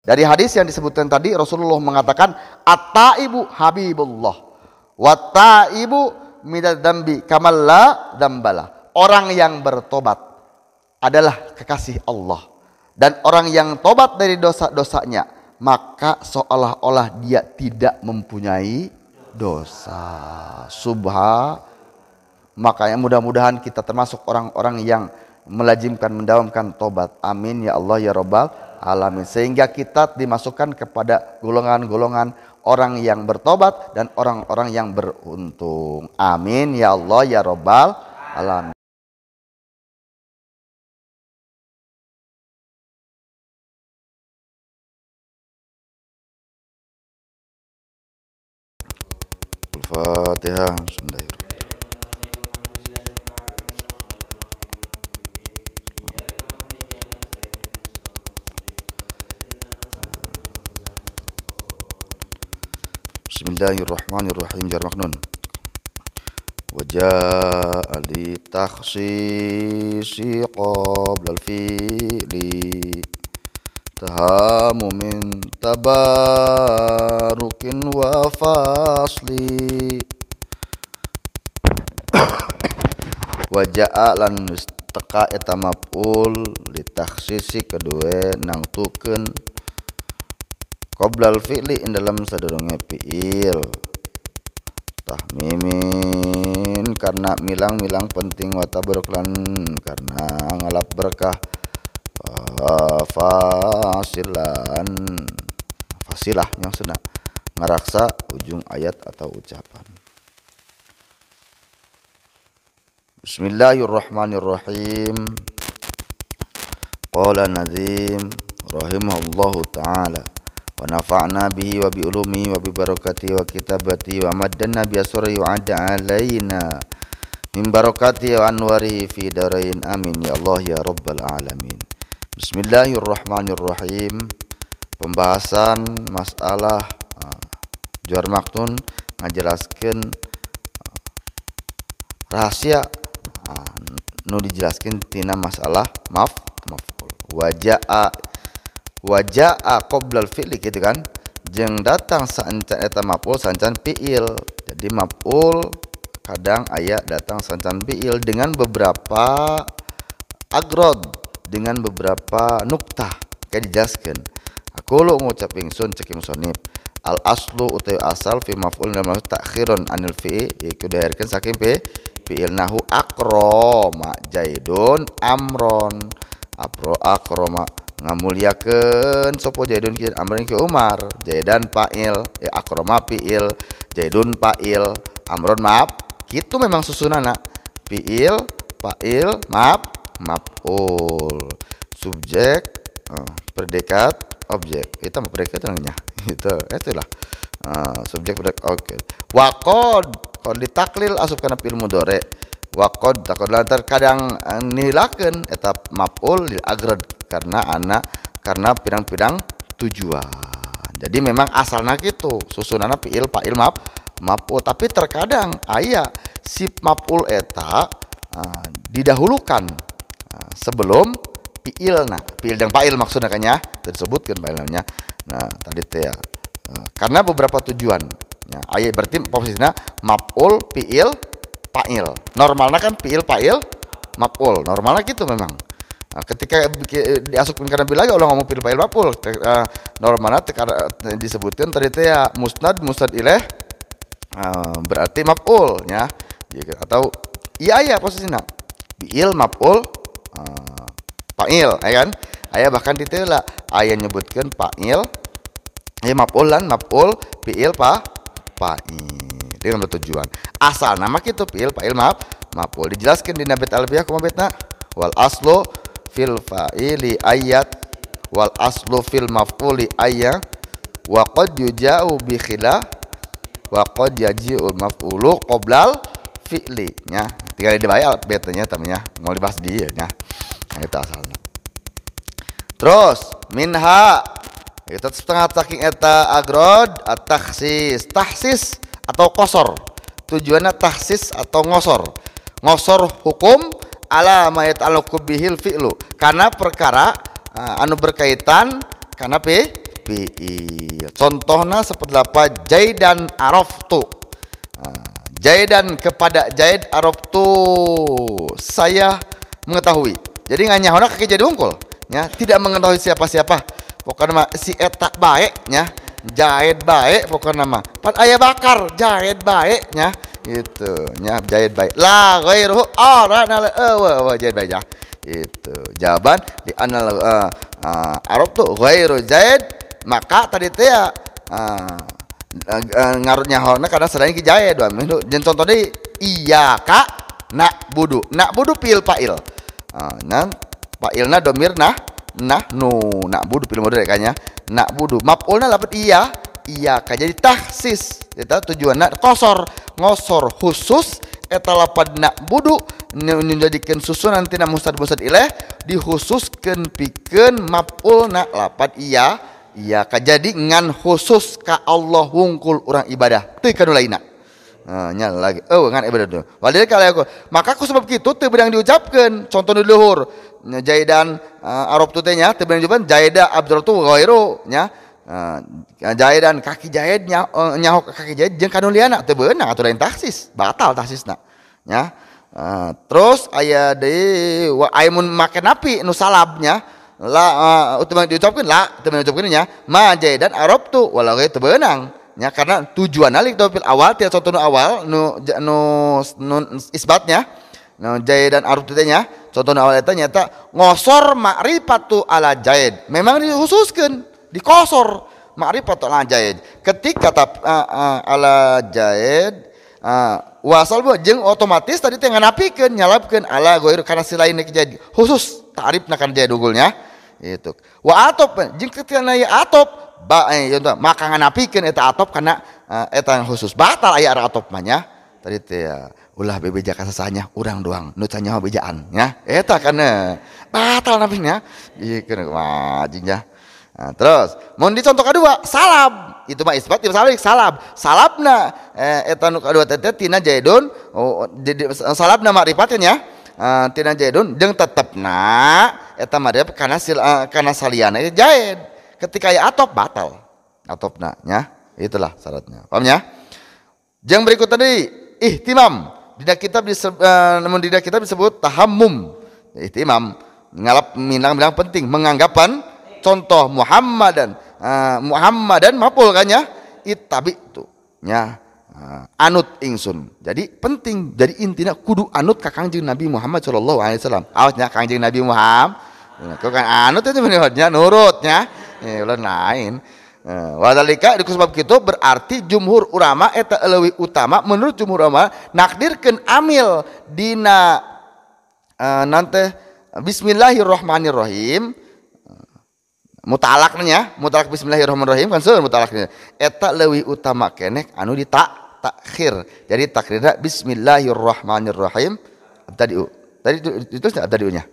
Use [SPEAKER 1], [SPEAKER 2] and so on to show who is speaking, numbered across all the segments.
[SPEAKER 1] Dari hadis yang disebutkan tadi Rasulullah mengatakan at-taibu habibullah wa taibu minadz dzambi kamal la dzambala. Orang yang bertobat adalah kekasih Allah, dan orang yang tobat dari dosa-dosanya maka seolah-olah dia tidak mempunyai dosa. Subha. Makanya mudah-mudahan kita termasuk orang-orang yang melazimkan, mendawamkan tobat. Amin ya Allah ya Rabbal alamin. Sehingga kita dimasukkan kepada golongan-golongan orang yang bertobat dan orang-orang yang beruntung. Amin ya Allah ya Rabbal alamin. Al-Fatihah. Bismillahirrahmanirrahim. Bismillahirrahmanirrahim. Jar maknun. Wa jaa li takhsisi qabla al-fi'li tahamu min tabarukin wa fasli. Wa jaa lan teka eta maf'ul li takhsisi kedue nangtukeun qoblal fi'li in dalam sadurunge fi'il. Tahmimin karena milang-milang penting wa tabaruk lan karena ngalap berkah. Fasilan fasilah yang sena ngaraksa ujung ayat atau ucapan. Bismillahirrahmanirrahim. Qala Nazim rahimahullahu taala wa nafa'na bihi wa bi ulumihi wa bi barakatihi wa kitabatihi wa maddanna bi asrihi wa ada alaina min barakatihi wa anwarihi fi darain. Amin ya Allah ya Rabbal alamin. Bismillahirrahmanirrahim. Pembahasan masalah Juar Maknun ngajelaskeun rahasia nu dijelaskeun tina masalah maf'ul. Waja'a qoblal fi'li gitu kan, jeung datang saencan eta maf'ul saencan fi'il. Jadi maf'ul kadang aya datang saencan fi'il dengan beberapa agrod, dengan beberapa nuktah kayak dijelaskeun. Aku lu ngucap ingsun cek musonib al aslu utawi asal fi maf'ul dalam takhirun anil fi'il iku diakhirkeun saking fi'il nahu akroma jaidun amron. Apro akroma ngamuliakeun sapa jaidun ki amron ki Umar. Jaidan fa'il, ya akroma fi'il, jaidun fa'il, amron maaf. Gitu memang susunana. Fi'il, fa'il, maaf, maf'ul. Subjek, predikat, objek. Itu mah predikat namanya. Itu itulah. Subjek predikat oke. Waqad qad ditaklil asup kana fi'il mudhari. Waqad taqad lantar kadang nilakeun eta maf'ul lil agrad karena anak karena pirang-pirang tujuan. Jadi memang asalna gitu susunana fi'il fa'il maf'ul, tapi terkadang aya si maf'ul eta didahulukan sebelum fi'ilna. Fi'il dan fa'il maksudnya kan ya, disebutkan fa'ilnya. Nah, tadi teh ya. Karena beberapa tujuan. Ya, aya berarti posisinya maf'ul fi'il fa'il. Normalnya kan fi'il fa'il maf'ul. Normalnya gitu memang. Nah, ketika diasupkan karena bila lagi Allah ngomong fi'il fa'il maf'ul. Normalnya disebutkan tadi teh ya musnad musnad ilaih berarti maf'ul ya. Atau iya ya posisinya fi'il maf'ul fa'il ya kan. Aya bahkan di lah aya nyebutkeun fa'il ya maf'ul lan maf'ul fi'il fa'il dengan bertujuan. Asal nama kitu fi'il fa'il maf'ul. Dijelaskan di Nabit Alfiyah kumaha betna wal aslu fil fa'ili ayat wal aslu fil maf'uli ayat wa qad yuja'u bi khilaf wa qad yaji'ul maf'ulu qoblal fi'li nya. Tinggal dibayar betanya tamnya mau dibahas di ieu nya. Nah, itu asalna. Terus minha itu setengah saking eta agrod at-takhsis. Takhsis atau kosor. Tujuannya takhsis atau ngosor. Ngosor hukum ala ma yata'allaqu bihil fi'lu. Karena perkara anu berkaitan karena fiil. Contohna seperti apa? Jaidan araftu. Jaidan kepada Jaid araftu, saya mengetahui. Jadi nganyahona kaki jadi unggul nya, tidak mengetahui siapa-siapa. Pokokna mah si eta bae nya, Jaid bae pokokna mah. Pan aya bakar Jaid bae nya gitu nya, Jaid bae. La ghairuhu ora na eueuh Jaid bae nya. Itu jawaban di anal Arab tuh ghairu Zaid, maka tadi teh ya ngarutnya horna karena selain ki Zaid jeung contoh deui iyyaka na'budu, na'budu fil fa'il, nah fa'ilna domir nah nahnu, na'budu fil mudhari kanya na'budu maf'ulna lapat iya iyyaka, jadi takhsis eta tujuanna kosor ngosor khusus eta lapad na'budu menjadikan susunan tina mustad-mustad ilaih dikhususkeun pikeun maf'ulna lapad iya iya ka, jadi ngan khusus ka Allah wungkul urang ibadah teu ka nu lainna. Nya lagi eueuh ngan ibadah teu walil ka maka ku sebab kitu teu beunang diucapkeun contoh nu luhur Jaidan Arab tu teh nya teu beunang diucapkeun Jaida abdurtu ghairu nya. Jaidan kaki Jaid nyaho kaki Jaid jeung ka nu liana teu beunang atuh lain taksis, batal taksisna nya. Terus aya deui wa aimun make napi nu salabnya la utama diucapkeun la teu diucapkeun nya ma jaidan arabtu walau teu beunang nya, karena tujuanna fil awal tia contoh nu awal nu nu, nu isbatnya nu jaidan arabtu teh nya contoh nu awal eta nyata ngosor ma'rifatu ala jaid, memang dikhususkeun dikosor ma'rifatu ala jaid ketika ala jaid wasal buat jeung otomatis tadi teh nganapikeun nyalapkeun ala goir karena si lain jadi khusus ta'rifna kana jaid unggulnya itu wa atop jeung ketika aya atop ba maka nganapikeun eta atop kana eta khusus batal aya atop mah nya tadi teh ulah bebeja kasasahnya urang doang nu can nyaho bejaan nya eta kana batal napina ieu keun wajing nya. Nah, terus mun di contoh kedua salab itu mah isbat itu salab salab salabna eta nu kadua teh tina jaidun salabna ma'rifatnya nya tina jaidun jeung tetepna eta ma'rifat kana kana saliana eta jaid ketika aya atop batal atopna nya, itulah syaratnya, paham nya. Jeung berikut tadi ihtimam dina kitab namun dina kitab disebut tahammum ihtimam ngalap minang bilang penting menganggapan contoh Muhammadan Muhammadan mapul kan ya ittabi tu nya anut ingsun. Jadi penting, jadi intinya kudu anut ka Kangjeng Nabi Muhammad sallallahu alaihi wasallam. Awas nya Kangjeng Nabi Muhammad. Nah, kan anut itu nya nurut nya. Ulah lain. Wadalika sebab kitu berarti jumhur ulama eta leuwih utama menurut jumhur ulama nakdirkeun amil dina nante bismillahirrahmanirrahim mutalaknya, mutalak bismillahirrahmanirrahim kan seueur mutalaknya. Eta leuwih utama keneh anu di takhir. Jadi takhirna bismillahirrahmanirrahim tadi tadi itu tadi nya.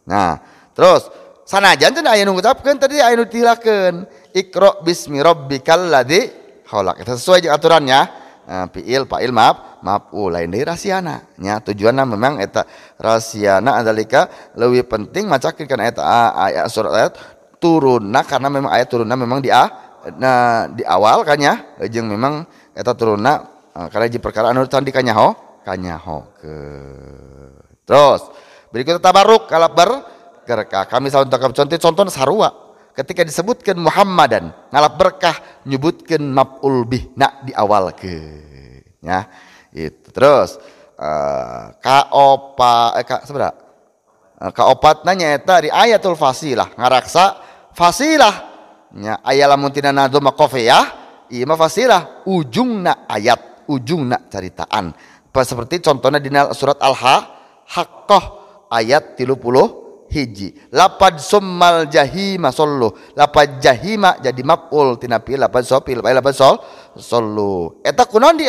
[SPEAKER 1] Nah, terus sanajan teh aya nu ngucapkeun tadi aya nu dihilakeun. Iqra bismi rabbikal ladzi khalaq. Eta sesuai jeung aturannya. Fiil fa'il maaf maf'ul lain deui rasiana nya, tujuanna memang eta rasiana adalika leuwih penting macakeun kana eta ayat surat ayat turunna karena memang ayat turunna memang di nah, di awal kan ya jeung memang eta turunna karena hiji perkara anu can dikanyaho kanyaho ke. Terus berikutnya tabarruk kalap berkah kami saun tangkap contoh contoh sarua ketika disebutkan Muhammadan ngalap berkah nyebutkeun maf'ul bih na di awal ke ya itu. Terus kaopa ka sabaraha kaopatna nyaeta di ayatul fasilah ngaraksa fasilah nya aya lamun tina nadzum qafiyah ieu mah fasilah ujungna ayat ujungna caritaan seperti contohnya dina surat Al-Haqqah ayat 31 lapad summal jahima sallu lapad jahima jadi maf'ul tina fi'il lapad sol fi'il lapad sol sallu eta kunaon di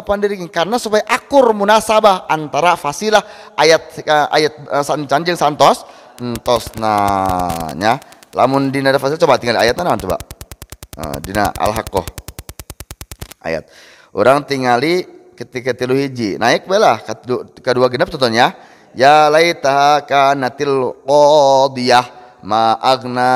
[SPEAKER 1] pandiri karena supaya akur munasabah antara fasilah ayat ayat sancan jeung santos entosna nya lamun dina fasilah coba tinggal ayatna naon coba dina Al-Haqqah ayat urang tingali ketika 31 naik bae lah kedua genep contohnya ya laitaha kanatil qadiyah ma agna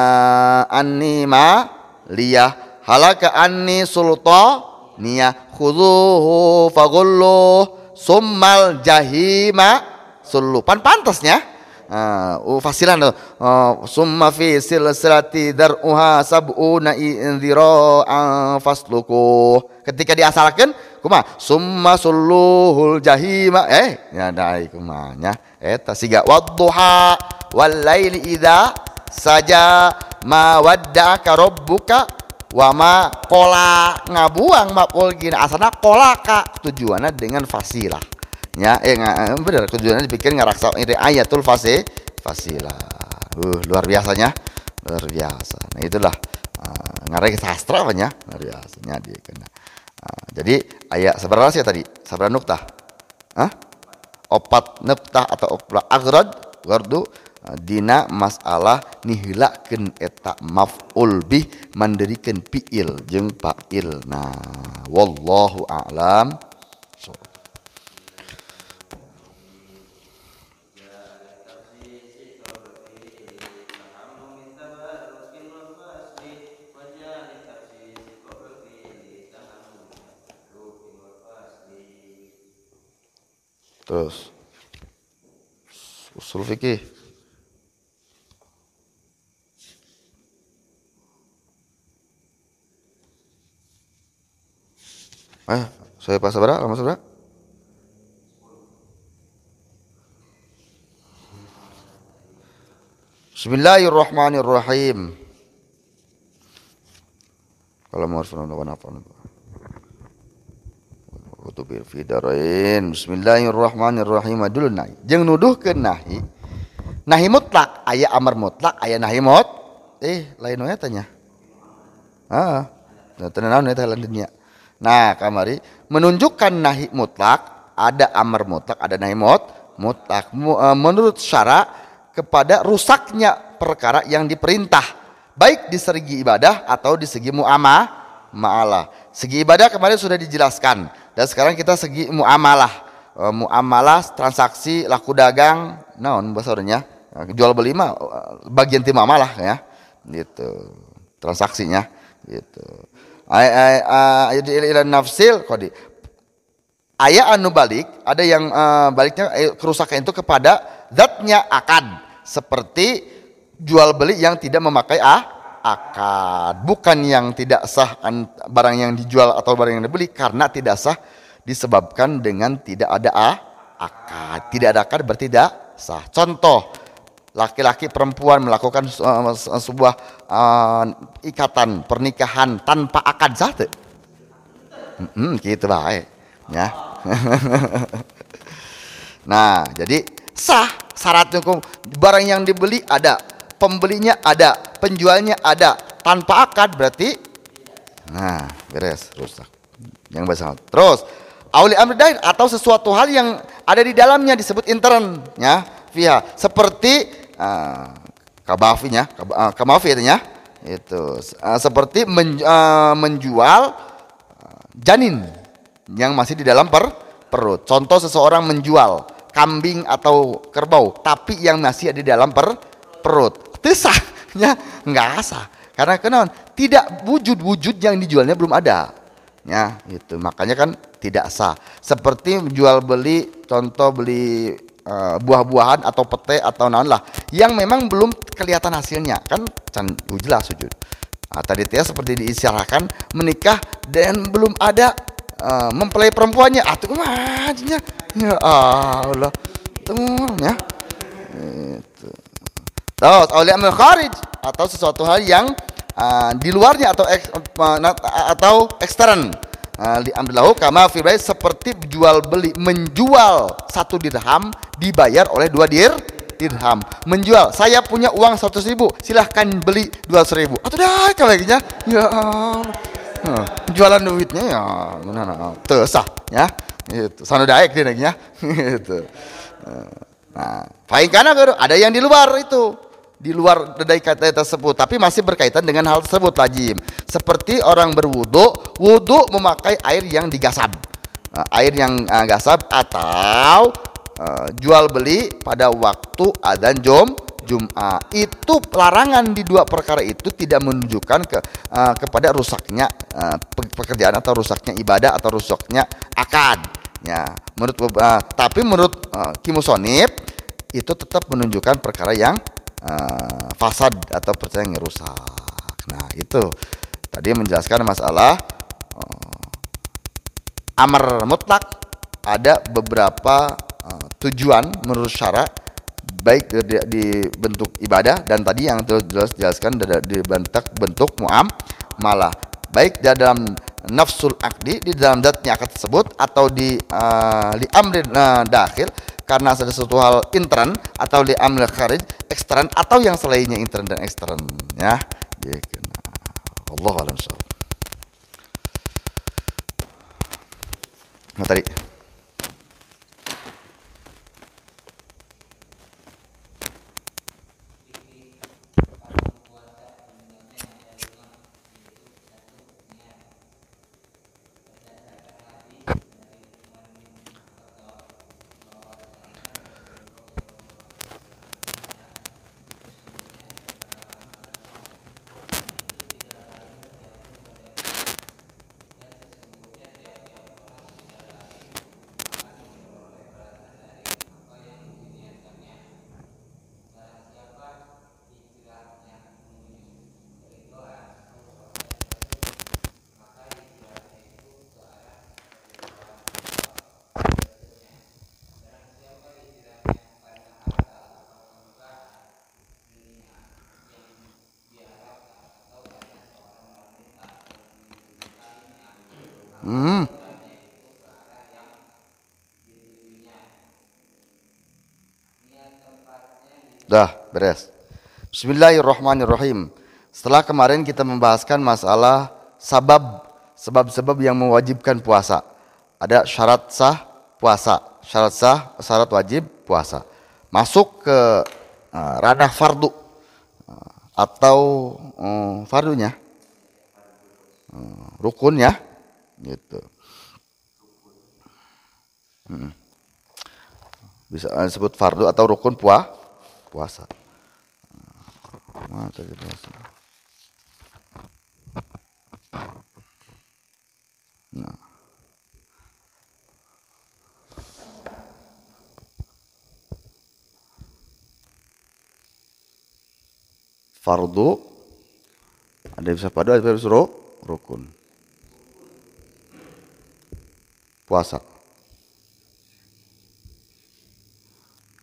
[SPEAKER 1] anni ma liyah halaka anni sultaniyah khudhuhu faghulluh summal jahima sullu. Pan pantasnya fasilan summa fi silsilati dar'uha sab'una dzira'an fasluku. Ketika diasalkeun kumaha summa sulluhul jahima ya dai kumaha nya eta siga wadduha wal laili idza saja ma wadda'aka rabbuka wa ma qala, ngabuang maf'ul gina asana qolaka tujuanna dengan fasilah nya bener tujuannya dipikir ngaraksa ini ayatul fasilah. Luar biasanya, luar biasa. Nah itulah ngarek sastra apa nya luar biasanya dia kena. Jadi ayat seberapa sih tadi? Seberapa nuktah? Hah? Opat nuktah atau opat agrad gardu dina masalah nihilakeun eta maf'ul bih mandirikeun fi'il jeung fa'il. Nah, wallahu a'lam. Terus usul fikih. Saya pas berapa? Lama seberapa? Bismillahirrahmanirrahim. Kalau mau fidarain. Bismillahirrahmanirrahim. Dulu nahi. Jeung nuduhkeun nahi. Nahi mutlak, aya amar mutlak, aya nahi mut. Lain we tanya. Heeh. Teu naon eta lain dunia. Nah, kamari menunjukkan nahi mutlak, ada amar mutlak, ada nahi mutlak. Menurut syara kepada rusaknya perkara yang diperintah, baik di segi ibadah atau di segi muamalah. Segi ibadah kemarin sudah dijelaskan. Dan sekarang kita segi muamalah. Muamalah transaksi laku dagang naon bahasa urangnya jual beli mah bagian ti muamalah ya gitu transaksinya gitu. Ila nafsil qadi. Aya anu balik, ada yang baliknya kerusakan itu kepada zatnya akad, seperti jual beli yang tidak memakai akad, bukan yang tidak sah barang yang dijual atau barang yang dibeli karena tidak sah disebabkan dengan tidak ada akad. Tidak ada akad berarti tidak sah. Contoh, laki-laki perempuan melakukan sebuah ikatan pernikahan tanpa akad sah teu? Gitu bae ya. Nah, jadi sah syarat hukum barang yang dibeli ada, pembelinya ada, penjualnya ada, tanpa akad berarti nah beres rusak. Yang bahasa terus auli amri dair atau sesuatu hal yang ada di dalamnya disebut intern ya fiha, seperti kabafinya, kamafi ya itu seperti menjual janin yang masih di dalam perut. Contoh seseorang menjual kambing atau kerbau tapi yang masih ada di dalam perut. Itu sahnya nggak sah karena kenapa? Tidak wujud-wujud yang dijualnya belum ada ya itu makanya kan tidak sah. Seperti jual beli contoh beli buah-buahan atau pete atau naon lah yang memang belum kelihatan hasilnya kan can jelas sujud. Nah, tadi tia seperti diisyaratkan menikah dan belum ada mempelai perempuannya atuh kumaha nya ya Allah tuh ya itu. Terus oleh amil kharij atau sesuatu hal yang di luarnya atau atau ekstern diambil kama fi bai, seperti jual beli menjual 1 dirham dibayar oleh 2 dirham. Menjual saya punya uang 100.000 silahkan beli 200.000 atau dah kalau ya jualan duitnya ya mana teu sah ya itu sanu daek dia nya gitu. Nah, paling kana ada yang di luar itu, di luar dari kata tersebut tapi masih berkaitan dengan hal tersebut lazim. Seperti orang berwudu, wudu memakai air yang digasab. Air yang gasab atau jual beli pada waktu adzan Jumat. Itu larangan di dua perkara itu tidak menunjukkan kepada rusaknya pekerjaan atau rusaknya ibadah atau rusaknya akad. Ya, menurut tapi menurut Ki Musonib itu tetap menunjukkan perkara yang fasad atau perkara yang rusak. Nah, itu tadi menjelaskan masalah amar mutlak ada beberapa tujuan menurut syara, baik di bentuk ibadah dan tadi yang jelas jelaskan di bentuk muamalah, baik di dalam nafsul akdi, di dalam zatnya akad tersebut, atau di amrin dakhil karena ada sesuatu hal intern, atau li amril kharij ekstern, atau yang selainnya intern dan ekstern ya. Allahu a'lam bishawab. Nah, tadi Dah, beres. Bismillahirrahmanirrahim. Setelah kemarin kita membahaskan masalah sebab-sebab yang mewajibkan puasa. Ada syarat sah puasa, syarat sah, syarat wajib puasa. Masuk ke ranah fardu atau fardunya, rukun ya, gitu. Bisa disebut fardu atau rukun puasa. Nah. Fardu ada bisa fardu, ada bisa rukun. Puasa.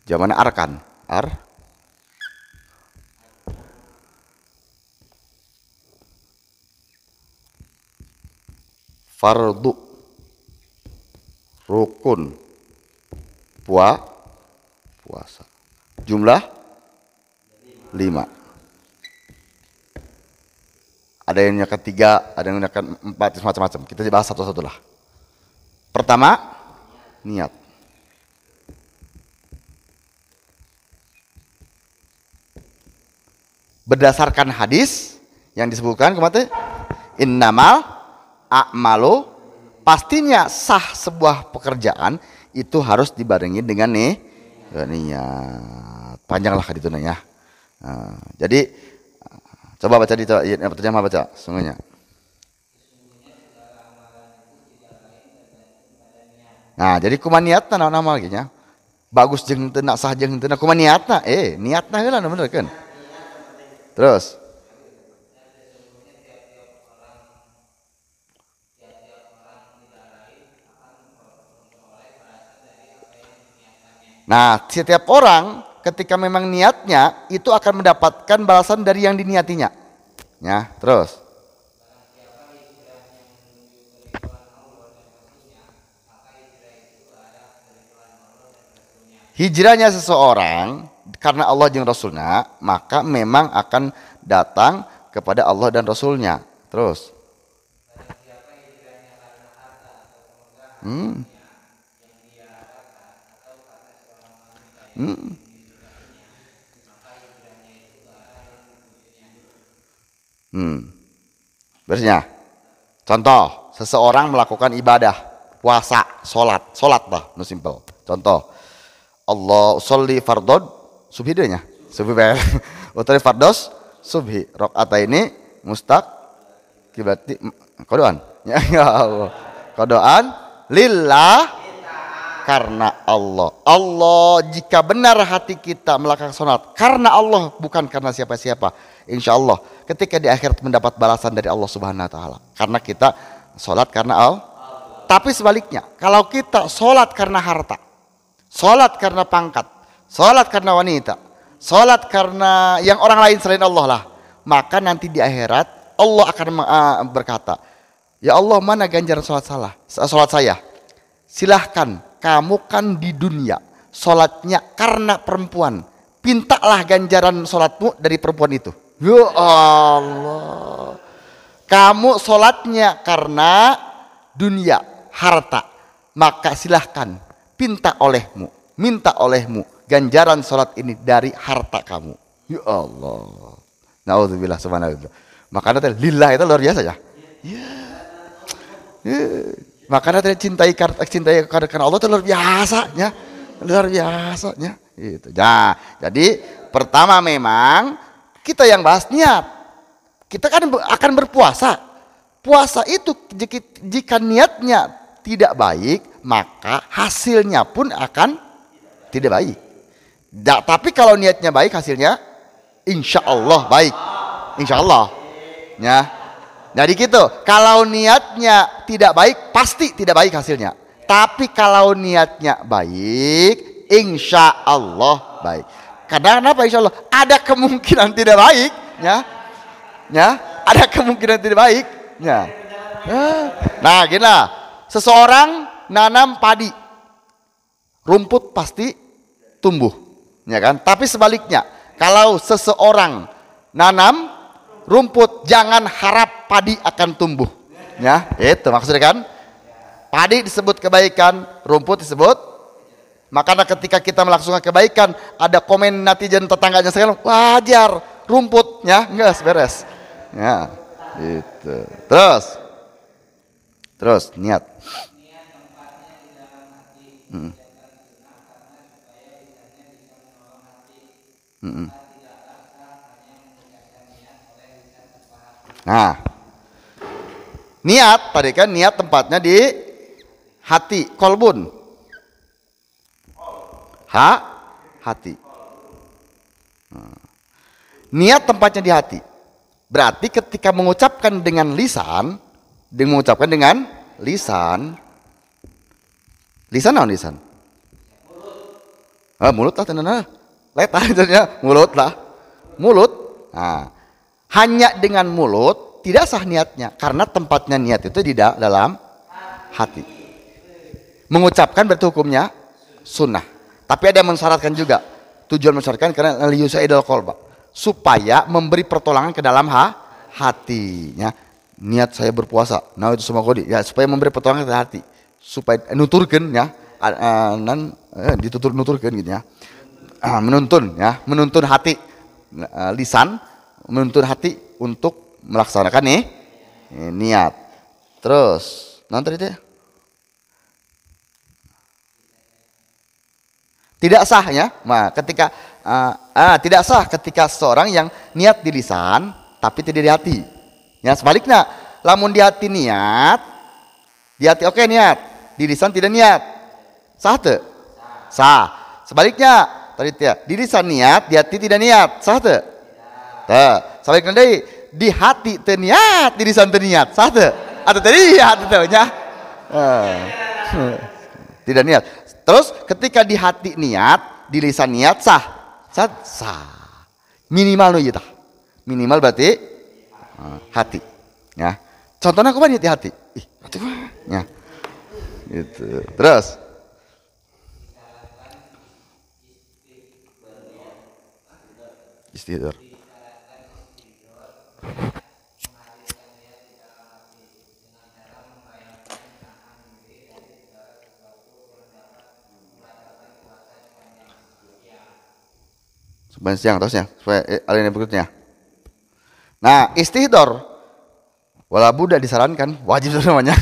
[SPEAKER 1] Zaman arkan, fardu, rukun, puasa. Jumlah 5. Ada yang menyatakan 3, ada yang menyatakan 4, macam-macam. Kita bahas satu-satu lah. Pertama, niat. Berdasarkan hadis yang disebutkan kemarin, innamal a'malu, pastinya sah sebuah pekerjaan itu harus dibarengi dengan nih niat. Panjang lah itu ya. Nah, jadi coba baca di terjemah, baca sungguhnya. Nah, jadi kumaha niatna naon amal ge nya. Bagus jeung teu sah jeung teu kumaha niatna? Niatna heula bener kan. Terus nah, setiap orang ketika memang niatnya itu akan mendapatkan balasan dari yang diniatinya. Ya, terus. Hijrahnya seseorang karena Allah dan Rasulnya, maka memang akan datang kepada Allah dan Rasulnya. Terus. Beresnya. Contoh, seseorang melakukan ibadah, puasa, sholat, sholat lah, no simple. Contoh, Allah sholli fardod, subhidenya. Subhi bayar. Utawi fardos subhi rakaataini mustaq kiblati kodoan. Ya Allah. Kodoan lillah karena Allah. Allah, jika benar hati kita melakukan sholat karena Allah, bukan karena siapa-siapa, insya Allah ketika di akhirat mendapat balasan dari Allah Subhanahu Wa Taala. Karena kita sholat karena Allah. Tapi sebaliknya, kalau kita sholat karena harta, sholat karena pangkat, sholat karena wanita, sholat karena yang orang lain selain Allah lah, maka nanti di akhirat Allah akan berkata, ya Allah, mana ganjaran sholat salah, sholat saya? Silahkan, kamu kan di dunia sholatnya karena perempuan, pintalah ganjaran sholatmu dari perempuan itu. Ya Allah, kamu sholatnya karena dunia, harta, maka silahkan pinta olehmu, minta olehmu ganjaran sholat ini dari harta kamu. Ya Allah, naudzubillah subhanallah. Makanya lillah itu luar biasa ya. Ya. Ya. Makanya cintai karena Allah itu luar biasa ya. Luar biasa ya. Gitu. Nah, jadi pertama memang kita yang bahas niat. Kita kan akan berpuasa. Puasa itu jika niatnya tidak baik, maka hasilnya pun akan tidak baik. Tapi kalau niatnya baik, hasilnya insya Allah baik. Insya Allah. Ya. Jadi gitu, kalau niatnya tidak baik, pasti tidak baik hasilnya. Tapi kalau niatnya baik, insya Allah baik. Karena kenapa insya Allah? Ada kemungkinan tidak baik, ya. Ya, ada kemungkinan tidak baik, ya. Nah, gini lah, seseorang nanam padi, rumput pasti tumbuh, ya kan? Tapi sebaliknya, kalau seseorang nanam rumput, jangan harap padi akan tumbuh, ya. Itu maksudnya kan? Padi disebut kebaikan, rumput disebut. Makanya ketika kita melaksanakan kebaikan, ada komen netizen tetangganya sekarang, wajar rumputnya nggak beres, ya. Itu. Terus niat. Nah, niat tadi kan niat tempatnya di hati, kolbun. Ha, hati. Niat tempatnya di hati. Berarti ketika mengucapkan dengan lisan, mengucapkan dengan lisan. Lisan apa lisan? Ah, mulut lah, tenan. Letah mulut lah. Mulut. Nah, hanya dengan mulut tidak sah niatnya karena tempatnya niat itu di dalam hati. Mengucapkan berarti hukumnya sunnah. Tapi ada yang mensyaratkan juga. Tujuan mensyaratkan karena liyusaidal qalba, supaya memberi pertolongan ke dalam hatinya. Niat saya berpuasa, nah itu semua kodi ya, supaya memberi pertolongan ke hati, supaya nuturkeun ya, ditutur nuturkeun gitu ya. Menuntun ya, menuntun hati, lisan menuntun hati untuk melaksanakan nih niat. Terus nanti itu tidak sah ya. Nah, ketika tidak sah ketika seorang yang niat di lisan tapi tidak di hati. Ya sebaliknya, lamun di hati niat, di hati oke niat, di lisan tidak niat. Sah teu? Sah. Sebaliknya tadi ya, di lisan niat, di hati tidak niat. Sah teu? Teu. Sebaliknya deui, di hati teu niat, di lisan teu niat. Sah teu? Atau teu niat teu nya? Tidak niat. Terus ketika di hati niat, di lisan niat sah. Sah, sah. Minimal nu ieu tah. Minimal berarti hati. Ya. Contohnya kumaha niat di hati? Ih, hati mah. Ya. Gitu. Terus istighfar. Supaya siang terus ya, supaya alinea berikutnya. Nah, istihdor wala buddha disarankan, wajib namanya.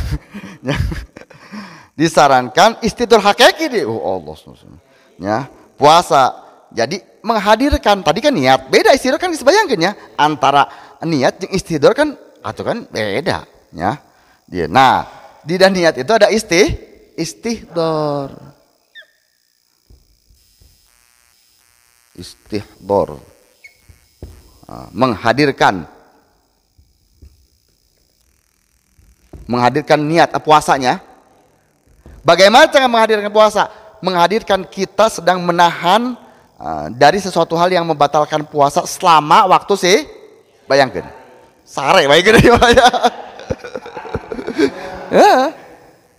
[SPEAKER 1] Disarankan istihdor hakiki deh. Oh Allah, ya, puasa. Jadi menghadirkan tadi kan niat beda istihdor kan dibayangkeun ya antara niat jeung istihdor kan atau kan beda ya. Dia. Nah, di dan niat itu ada istihdor. Istihdor. Menghadirkan. Menghadirkan niat puasanya. Bagaimana cara menghadirkan puasa? Menghadirkan kita sedang menahan dari sesuatu hal yang membatalkan puasa selama waktu sih. Bayangkan. Sare bayangkan ya. Ya.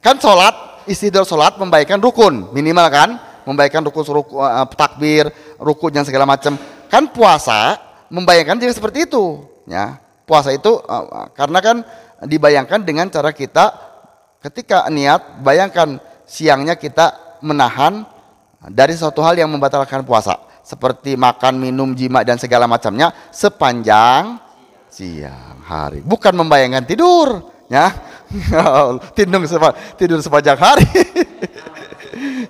[SPEAKER 1] Kan sholat, istihdor sholat membaikkan rukun minimal kan, membaikkan rukun, takbir, rukun dan segala macam. Kan puasa membayangkan juga seperti itu, ya. Puasa itu karena kan dibayangkan dengan cara kita ketika niat, bayangkan siangnya kita menahan dari suatu hal yang membatalkan puasa, seperti makan, minum, jima dan segala macamnya sepanjang siang hari. Bukan membayangkan tidur, ya. Tidur sepanjang hari.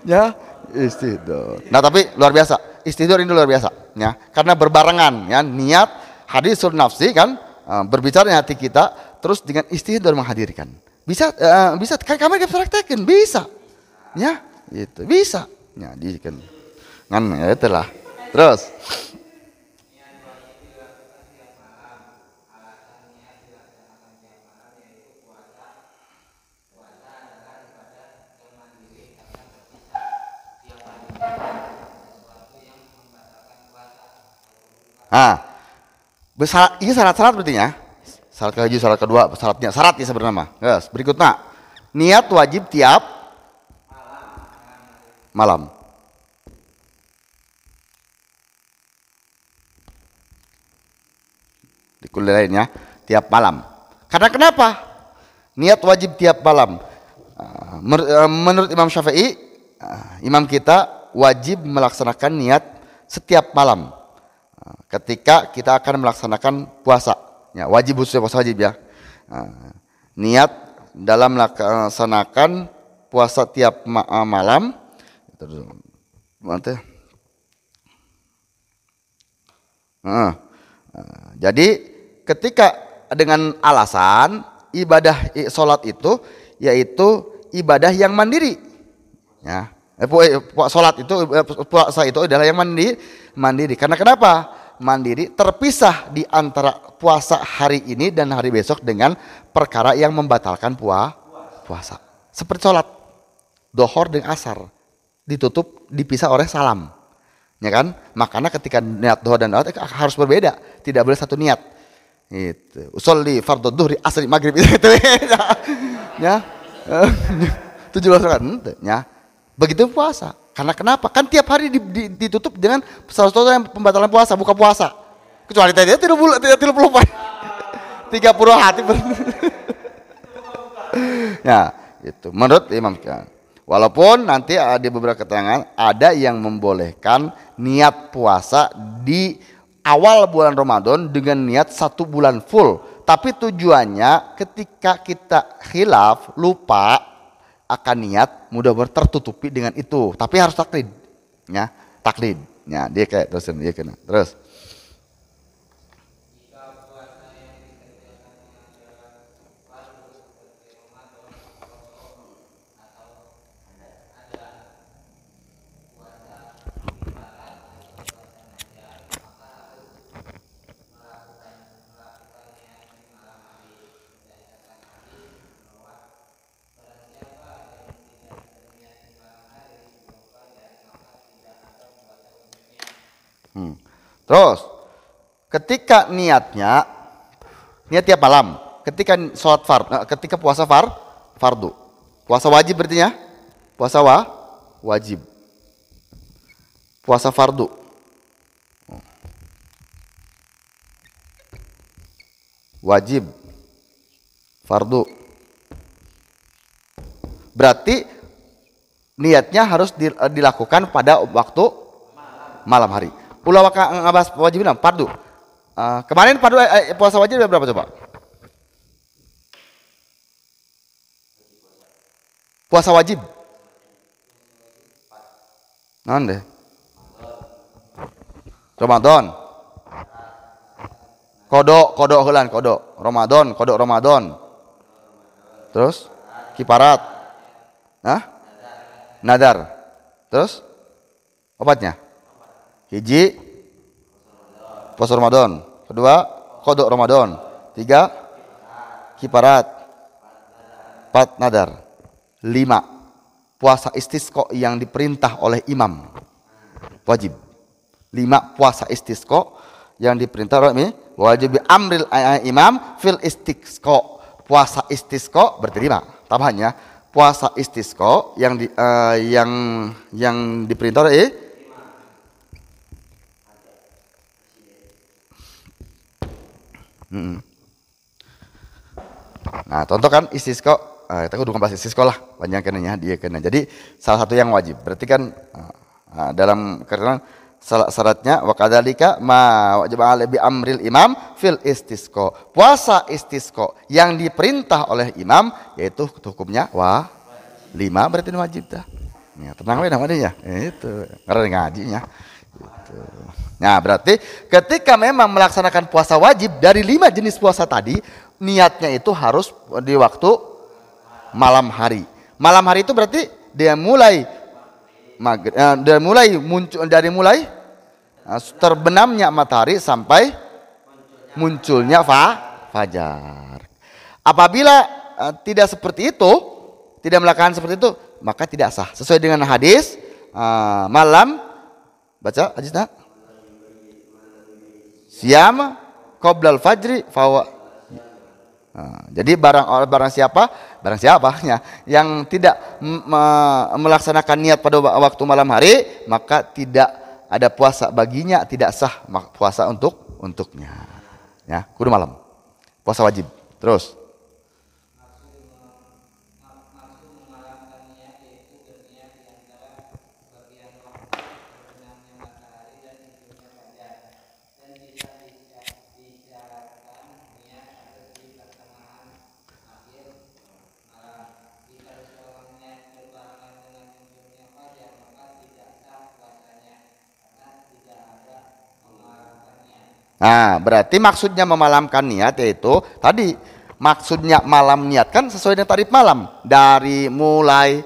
[SPEAKER 1] Ya, istihdor. Nah, tapi luar biasa. Istihdor ini luar biasa, ya. Karena berbarengan, ya, niat, hadisul nafsi kan, berbicara di hati kita, terus dengan istihdor menghadirkan. Bisa bisa kan kami praktekin, bisa. Ya, itu bisa. Ya, di kan. Ngan ya itulah. Terus nah, besar, ini syarat-syarat berarti ya. Syarat ke-1, syarat kedua, syaratnya, syarat ya sebenarnya. Yes, berikutnya, niat wajib tiap malam. Di kuliah lainnya, tiap malam. Karena kenapa? Niat wajib tiap malam. Menurut Imam Syafi'i, imam kita wajib melaksanakan niat setiap malam. Ketika kita akan melaksanakan puasa, ya, wajib khususnya puasa wajib ya. Niat dalam melaksanakan puasa tiap malam. Jadi ketika dengan alasan ibadah sholat itu yaitu ibadah yang mandiri, ya. Sholat itu, puasa itu adalah yang mandiri. Karena kenapa? Mandiri terpisah di antara puasa hari ini dan hari besok dengan perkara yang membatalkan puasa. Seperti sholat dohor dan asar ditutup, dipisah oleh salam, ya kan? Makanya ketika niat dohor dan asar harus berbeda, tidak boleh satu niat. Itu. Usolli fardhu dhuhri asri maghrib itu. Ya. 17 rakaat, ya. Begitu puasa. Karena kenapa? Kan tiap hari ditutup dengan salah satu yang pembatalan puasa, buka puasa. Kecuali tadi 30 hati. Ya, itu menurut Imam. Walaupun nanti ada beberapa keterangan ada yang membolehkan niat puasa di awal bulan Ramadan dengan niat 1 bulan full. Tapi tujuannya ketika kita khilaf, lupa akan niat, mudah tertutupi dengan itu. Tapi harus taklid, ya, taklid. Ya, dia kayak terus dia kena. Terus. Terus, ketika niatnya, niat tiap malam, ketika sholat ketika puasa fardu, puasa wajib berarti ya, puasa wajib, puasa fardu, wajib, fardu, berarti niatnya harus dilakukan pada waktu malam hari. Ulah waka ngabas wajib bilang fardu. Kemarin fardu puasa wajib berapa coba? Puasa wajib. Nande. Ramadan. Kodok, kodok heulan, kodok. Ramadan, kodok Ramadan. Terus kiparat. Hah? Nadar. Terus obatnya. Hiji puasa Ramadan, kedua kodok Ramadan, tiga kiparat, empat nadar, lima puasa istisqa yang diperintah oleh imam wajib. 5 puasa istisqa yang diperintah oleh wajib amril imam fil istisqa. Puasa istisqa berarti 5 tambahannya. Puasa istisqa yang di, yang diperintah oleh Nah, contoh kan istisqa, kita kudu ngebahas istisqa lah, panjang kenanya dia kena. Jadi salah satu yang wajib. Berarti kan dalam karena syaratnya wa kadzalika ma wajib alaihi bi amril imam fil istisqa. Puasa istisqa yang diperintah oleh imam yaitu hukumnya wa 5 berarti wajib dah. Ya, tenang we namanya ya. Itu karena ngajinya. Gitu. Nah, berarti ketika memang melaksanakan puasa wajib dari 5 jenis puasa tadi, niatnya itu harus di waktu malam hari. Malam hari itu berarti dia mulai maghrib, dari mulai muncul, dari mulai terbenamnya matahari sampai munculnya fajar. Apabila tidak seperti itu, tidak melakukan seperti itu, maka tidak sah. Sesuai dengan hadis malam, baca hadisnya. Siam qoblal fajri fawa. Nah, jadi barang siapa ya, yang tidak melaksanakan niat pada waktu malam hari, maka tidak ada puasa baginya, tidak sah puasa untuknya. Ya, kudu malam. Puasa wajib. Terus nah, berarti maksudnya memalamkan niat yaitu tadi maksudnya malam niat kan sesuai dengan tarif malam, dari mulai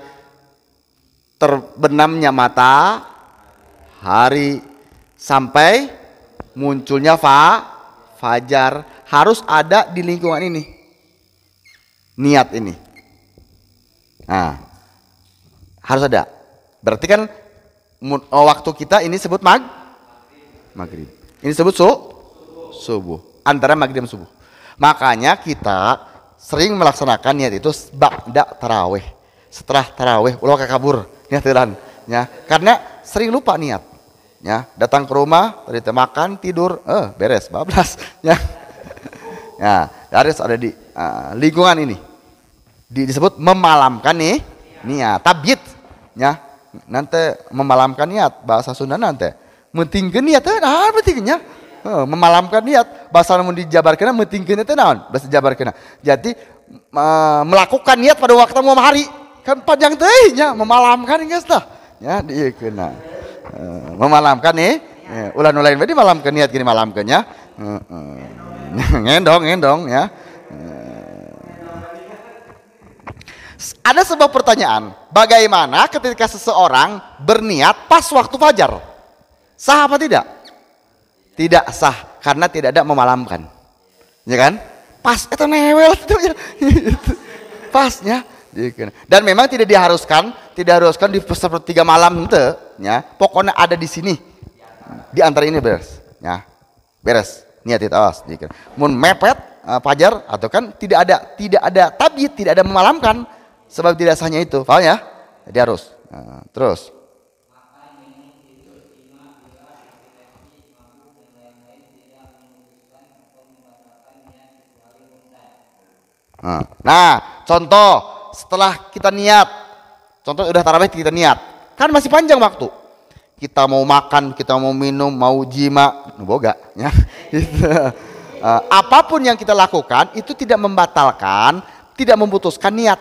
[SPEAKER 1] terbenamnya matahari sampai munculnya fajar, harus ada di lingkungan ini niat ini. Nah, harus ada. Berarti kan waktu kita ini sebut maghrib. Ini sebut subuh, antara maghrib dan subuh. Makanya kita sering melaksanakan niat itu ba'da tarawih. Setelah tarawih ulah kabur niat ya, karena sering lupa niat. Ya, datang ke rumah, tadi makan, tidur, beres bablas ya. Ya, harus ada di lingkungan ini. Disebut memalamkan nih niat, tabyid ya. Nanti memalamkan niat bahasa Sunda nanti. Mentingkeun niat teh, nah pentingnya. Memalamkan niat, bahasa mun dijabarkeun mentingkeun teh naon? Bahasa jabarkeun. Jadi melakukan niat pada waktu malam hari kan panjang teh nya, memalamkan geus tah. Ya dieukeunna. Memalamkan nih, ulah nu lain we dimalamkeun niat gini malamkeun nya. Ngendong ya. Ada sebuah pertanyaan, bagaimana ketika seseorang berniat pas waktu fajar? Sah apa tidak? Tidak sah karena tidak ada memalamkan. Ya kan? Pas eta newel pasnya. Dan memang tidak diharuskan di sepertiga malam henteu ya. Pokoknya ada di sini. Di antara ini beres, ya. Beres. Niat itu awas. Mun mepet fajar atau kan tidak ada tabyid, tidak ada memalamkan sebab tidak sahnya itu. Paham ya? Jadi harus. Nah, terus nah, contoh setelah kita niat, contoh udah tarawih kita niat, kan masih panjang waktu. Kita mau makan, kita mau minum, mau jima, boga, ya. Apapun yang kita lakukan itu tidak membatalkan, tidak memutuskan niat.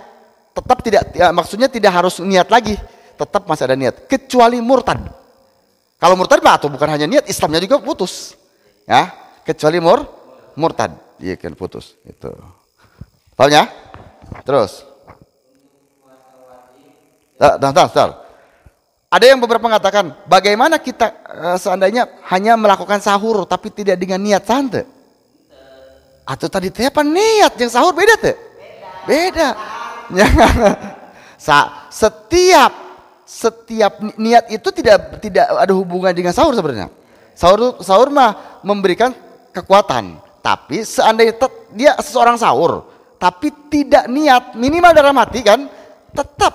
[SPEAKER 1] Tetap tidak, ya, maksudnya tidak harus niat lagi, tetap masih ada niat. Kecuali murtad. Kalau murtad mah atau bukan hanya niat, Islamnya juga putus. Ya, kecuali murtad, dia kan putus itu. Paham ya? Terus. Bentar. Ada yang beberapa mengatakan, bagaimana kita seandainya hanya melakukan sahur tapi tidak dengan niat santai? Atau tadi teh apa niat yang sahur beda teh? Beda. Setiap niat itu tidak ada hubungan dengan sahur sebenarnya. Sahur mah memberikan kekuatan, tapi seandainya dia seseorang sahur tapi tidak niat, minimal dalam hati kan tetap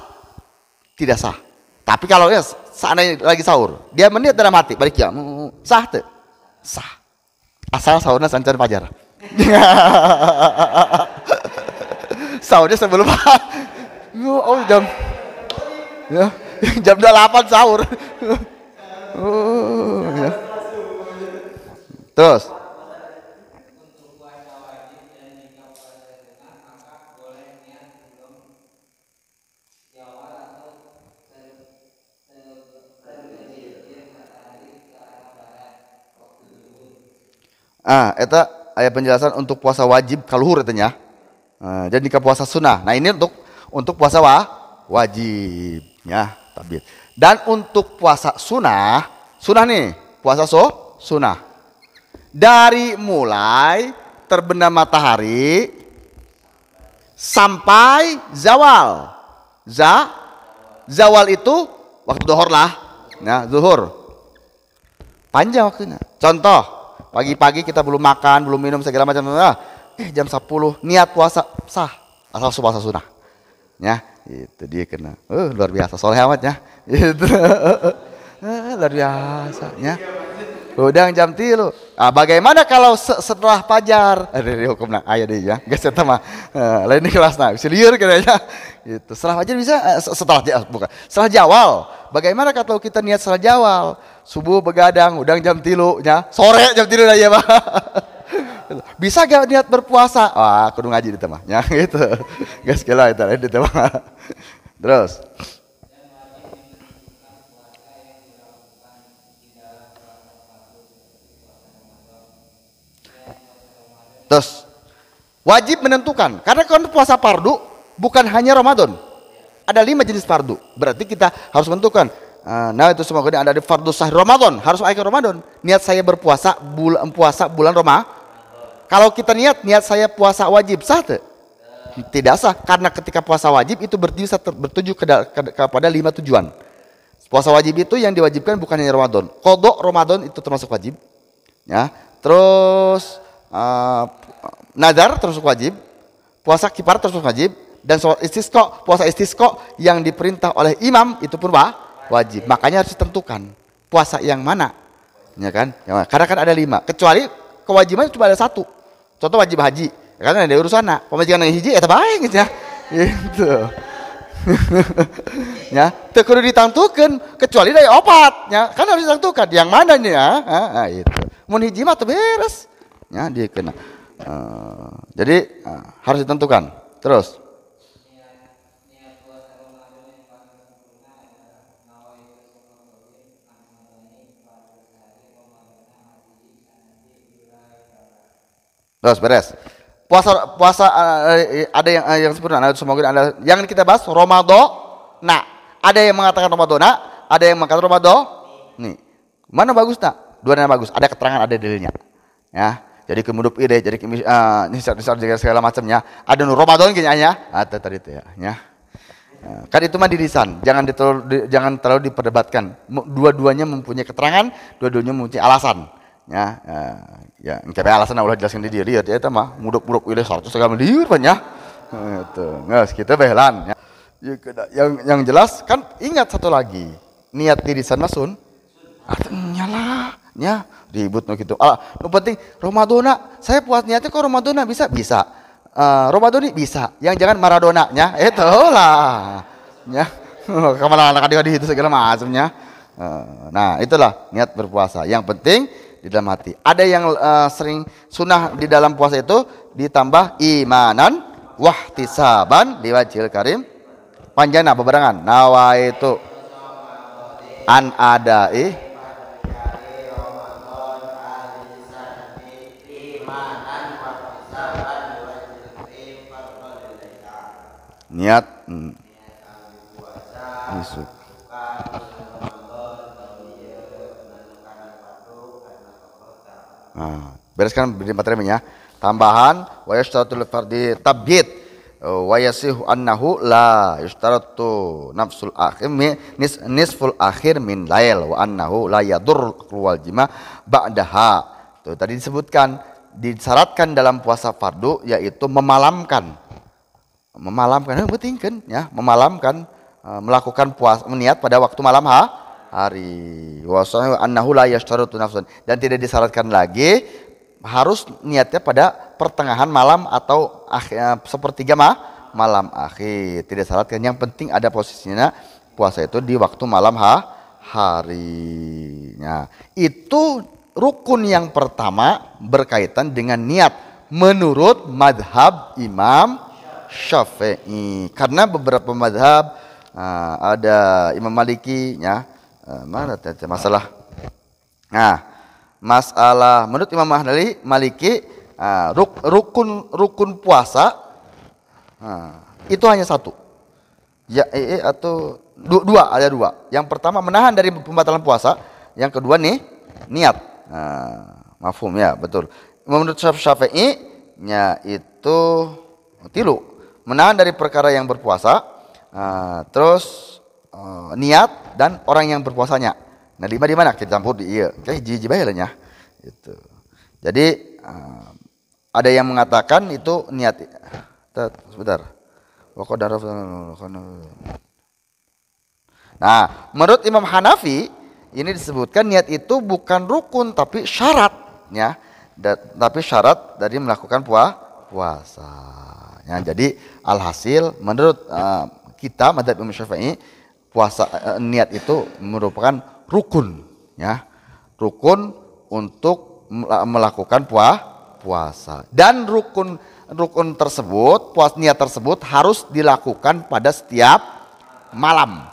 [SPEAKER 1] tidak sah. Tapi kalau ya seandainya lagi sahur, dia meniat dalam hati, balik ya, sah tuh, sah. Asal sahurnya sancan fajar. Sahurnya sebelum oh jam ya, jam 8 sahur. Oh, ya. Terus eta aya penjelasan untuk puasa wajib kaluhur etanya. Jadi jika puasa sunnah. Nah, ini untuk puasa wajib ya, tabir. Dan untuk puasa sunnah, sunnah nih, puasa sunnah. Dari mulai terbenam matahari sampai zawal. Zawal itu waktu zuhur lah. Nah, zuhur. Panjang waktunya. Contoh, pagi-pagi kita belum makan, belum minum segala macam. Jam 10 niat puasa sah, asal puasa sunnah. Ya, itu dia kena. Luar biasa soleh amat ya. Itu. Luar biasa ya. Udah jam 3. Bagaimana kalau setelah fajar? Ada hukumna aya deui ya. Geus eta mah lain di kelasna, bisa lieur kayaknya. Gitu. Setelah fajar bisa setelah bukan. Setelah jawal. Bagaimana kalau kita niat setelah jawal? Subuh begadang, udang jam 3 nya, sore jam 3 aja, Pak. Bisa gak niat berpuasa? Wah, kudu ngaji di mah nya gitu. Geus kela eta di mah. Terus terus wajib menentukan, karena kalau puasa fardu bukan hanya Ramadan. Ada 5 jenis fardu. Berarti kita harus menentukan. Nah itu semoga ada di fardu sah Ramadan, harus akhir Ramadan. Niat saya berpuasa bulan Ramadan. Kalau kita niat saya puasa wajib sah teu? Tidak sah, karena ketika puasa wajib itu bertuju kepada 5 tujuan. Puasa wajib itu yang diwajibkan bukan hanya Ramadan. Qadha Ramadan itu termasuk wajib. Ya. Terus nazar termasuk wajib, puasa kifar termasuk wajib, dan sholat istisqa, puasa istisqa yang diperintah oleh imam itu pun wajib. Makanya harus ditentukan puasa yang mana, ya kan? Karena kan ada 5, kecuali kewajiban cuma ada 1. Contoh wajib haji, karena ada urusan nak, pemajikan yang hiji, eta bae gitu ya, gitu. Ya, teu kudu ditangtukeun kecuali dari 4, ya kan harus ditangtukan yang mana nih ya, nah, itu. Mun hiji mah teu beres, ya dia kena. Jadi harus ditentukan. Terus. Terus beres. Puasa ada yang sempurna. Nah, semoga ada yang kita bahas Ramadan. Nah, ada yang mengatakan Ramadana, ada yang mengatakan Ramadan. Nih. Mana bagus tak? Dua-duanya bagus. Ada keterangan, ada dalilnya. Ya. Jadi kemudup ide, jadi nisar-nisar segala macamnya. Ada nu Ramadan kayaknya. Atau tadi itu ya, ya. Kan itu mah di lisan, jangan terlalu diperdebatkan. Dua-duanya mempunyai keterangan, dua-duanya mempunyai alasan. Ya, ya, engke alasan ulah jelaskan di diri ya eta mah muduk-muduk ieu 100 segala lieur banyak. Itu. Geus kitu bae lan. Ya, yang jelas kan ingat satu lagi, niat di lisan mah sun. Artinya lah, nya ribut nu kitu. Ah, nu penting Ramadana, saya puas niatnya kok Ramadana bisa? Bisa. Ramadoni bisa, yang jangan Maradona nya, itu lah. Nya. Kemana anak adik itu segala macamnya. Nah, itulah niat berpuasa. Yang penting di dalam hati. Ada yang sering sunnah di dalam puasa itu ditambah imanan wahtisaban liwajhil karim. Panjana bebarengan. Nawaitu an adai Niat isuk. Nah, beres kan beri materinya. Tambahan wa yashtaratul fardi tabyid wa yasihu annahu la yushtaratu nafsul akhir nisful akhir min lail wa annahu la yadur wal jima ba'daha. Tuh tadi disebutkan disyaratkan dalam puasa fardu yaitu memalamkan. Memalamkan penting ya, memalamkan melakukan puasa niat pada waktu malam hari. Wa annahu la yashtaratu nafsun, dan tidak disyaratkan lagi harus niatnya pada pertengahan malam atau akhir, sepertiga malam akhir. Tidak disyaratkan, yang penting ada posisinya puasa itu di waktu malam hari. Nah, itu rukun yang pertama berkaitan dengan niat menurut madhab Imam Syafi'i. Karena beberapa madhab ada Imam Maliki ya, mana masalah. Nah, masalah menurut Imam Maliki rukun puasa itu hanya satu. Ya atau dua, ada dua. Yang pertama menahan dari pembatalan puasa, yang kedua nih niat. Mafhum ya, betul. Menurut Syafi'i nya itu tilu, menahan dari perkara yang berpuasa, terus niat dan orang yang berpuasanya. Nah, lima di mana? Kita campur di iya, kayak hiji-hiji bae lah nya. Gitu. Jadi ada yang mengatakan itu niat. Sebentar. Nah, menurut Imam Hanafi ini disebutkan niat itu bukan rukun tapi syarat ya. Tapi syarat dari melakukan puasa. Ya, jadi alhasil menurut kita madzhab Imam Syafi'i puasa niat itu merupakan rukun ya. Rukun untuk melakukan puasa. Dan rukun tersebut, niat tersebut harus dilakukan pada setiap malam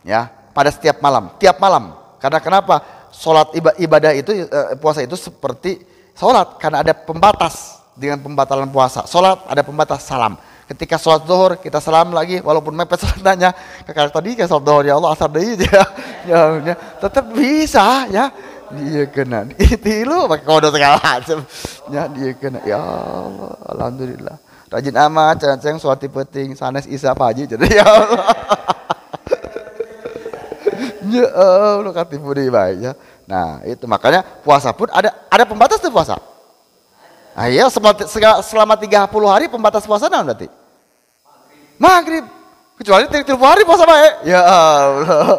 [SPEAKER 1] ya, pada setiap malam, tiap malam. Karena kenapa? Salat ibadah itu puasa itu seperti salat karena ada pembatas dengan pembatalan puasa. Salat ada pembatas salam. Ketika salat zuhur kita salam lagi walaupun mepet salatnya. Kakak tadi ke salat zuhur ya Allah asar deui ya. Ya, tetap bisa ya. Dia kena. Tilu pakai kode segala macam. Ya dia kena. Ya Allah, alhamdulillah. Rajin amat ceng salat penting sanes isya pagi jadi ya Allah. Ya Allah katipu deui bae ya. Nah, itu makanya puasa pun ada pembatas tuh puasa. Nah, iya selama 30 hari pembatas puasa naon berarti? Maghrib. Kecuali 30 hari puasa bae. Ya Allah.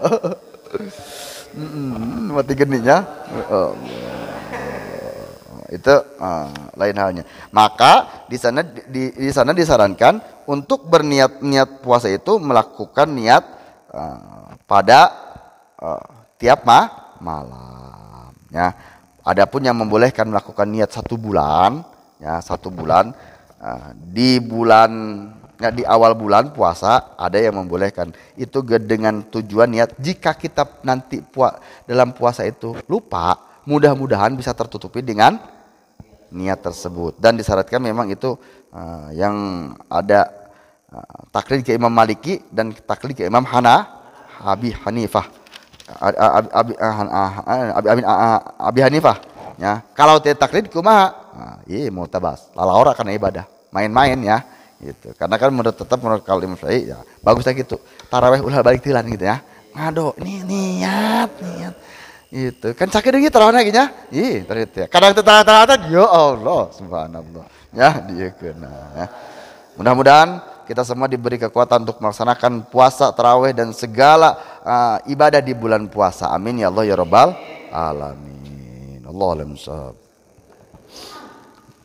[SPEAKER 1] Mati geninya. Ya Allah. Itu lain halnya. Maka di sana di sana disarankan untuk berniat niat puasa itu melakukan niat pada tiap malam ya. Adapun yang membolehkan melakukan niat 1 bulan ya, 1 bulan di bulan ya, di awal bulan puasa ada yang membolehkan itu dengan tujuan niat jika kita nanti dalam puasa itu lupa, mudah-mudahan bisa tertutupi dengan niat tersebut. Dan disyaratkan memang itu yang ada taklid ke Imam Maliki dan taklid ke Imam Abi Hanifah. Abi Hanifah ya. Kalau tidak taklid kumaha? Iya mau tabas. Lalaora karena ibadah, main-main ya gitu. Karena kan menurut tetap menurut kalau Imam Syafi'i ya bagusnya gitu. Taraweh ulah balik tilan gitu ya. Ngado ini niat gitu. Kan sakit deui taraweh lagi nya. Ih, ternyata. Kadang teu taraweh ya Allah, subhanallah. Ya dia kena ya. Mudah-mudahan kita semua diberi kekuatan untuk melaksanakan puasa, taraweh dan segala ibadah di bulan puasa. Amin ya Allah ya Rabbal alamin. Allah alam sahab.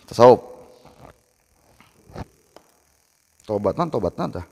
[SPEAKER 1] Tasawuf. Tobatna tah.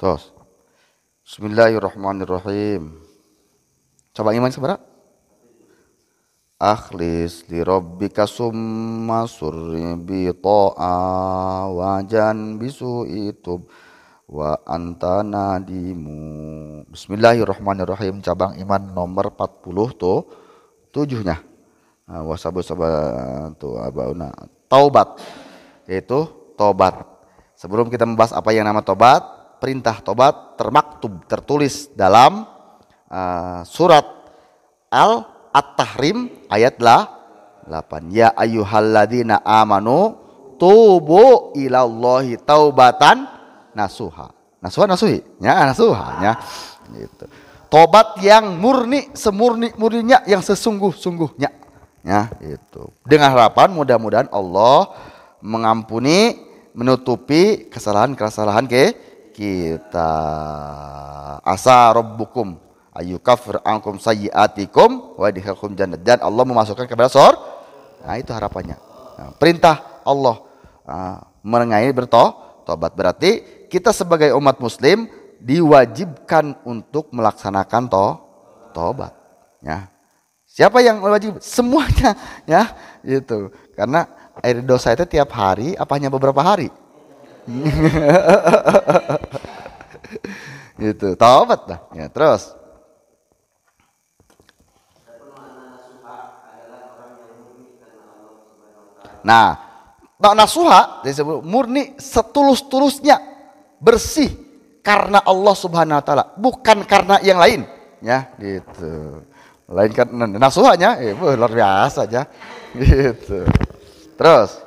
[SPEAKER 1] Terus. Bismillahirrahmanirrahim. Coba iman sabaraha? Akhlis li rabbika summa surri bi ta'a wajan bisu itub wa anta nadimu. Bismillahirrahmanirrahim, cabang iman nomor 40 tuh 7-nya. Wasabu sabatu abauna. Taubat, yaitu tobat. Sebelum kita membahas apa yang nama tobat, perintah tobat termaktub, tertulis dalam surat Al-At-Tahrim ayat 8. Ya ayyuhalladzina amanu tubu ilallahi taubatan nasuha. Nasuha nasuhi. Ya, nasuha ya. Gitu. Tobat yang murni, semurni-murninya, yang sesungguh-sungguhnya. Ya, itu. Dengan harapan mudah-mudahan Allah mengampuni, menutupi kesalahan-kesalahan kita. Asa rabbukum ayyukafir ankum sayyiatikum wa yadkhulukum jannat. Dan Allah memasukkan kepada surga. Nah, itu harapannya. Nah, perintah Allah mengenai bertobat, berarti kita sebagai umat muslim diwajibkan untuk melaksanakan tobat, ya. Siapa yang wajib? Semuanya, ya, gitu. Karena air dosa itu tiap hari, apa hanya beberapa hari? Gitu, tobat lah. Ya, terus. Nah, nasuha disebut murni setulus-tulusnya, bersih karena Allah Subhanahu wa taala, bukan karena yang lain, ya, gitu. Lain kan nasuhanya, luar biasa aja, gitu. Terus.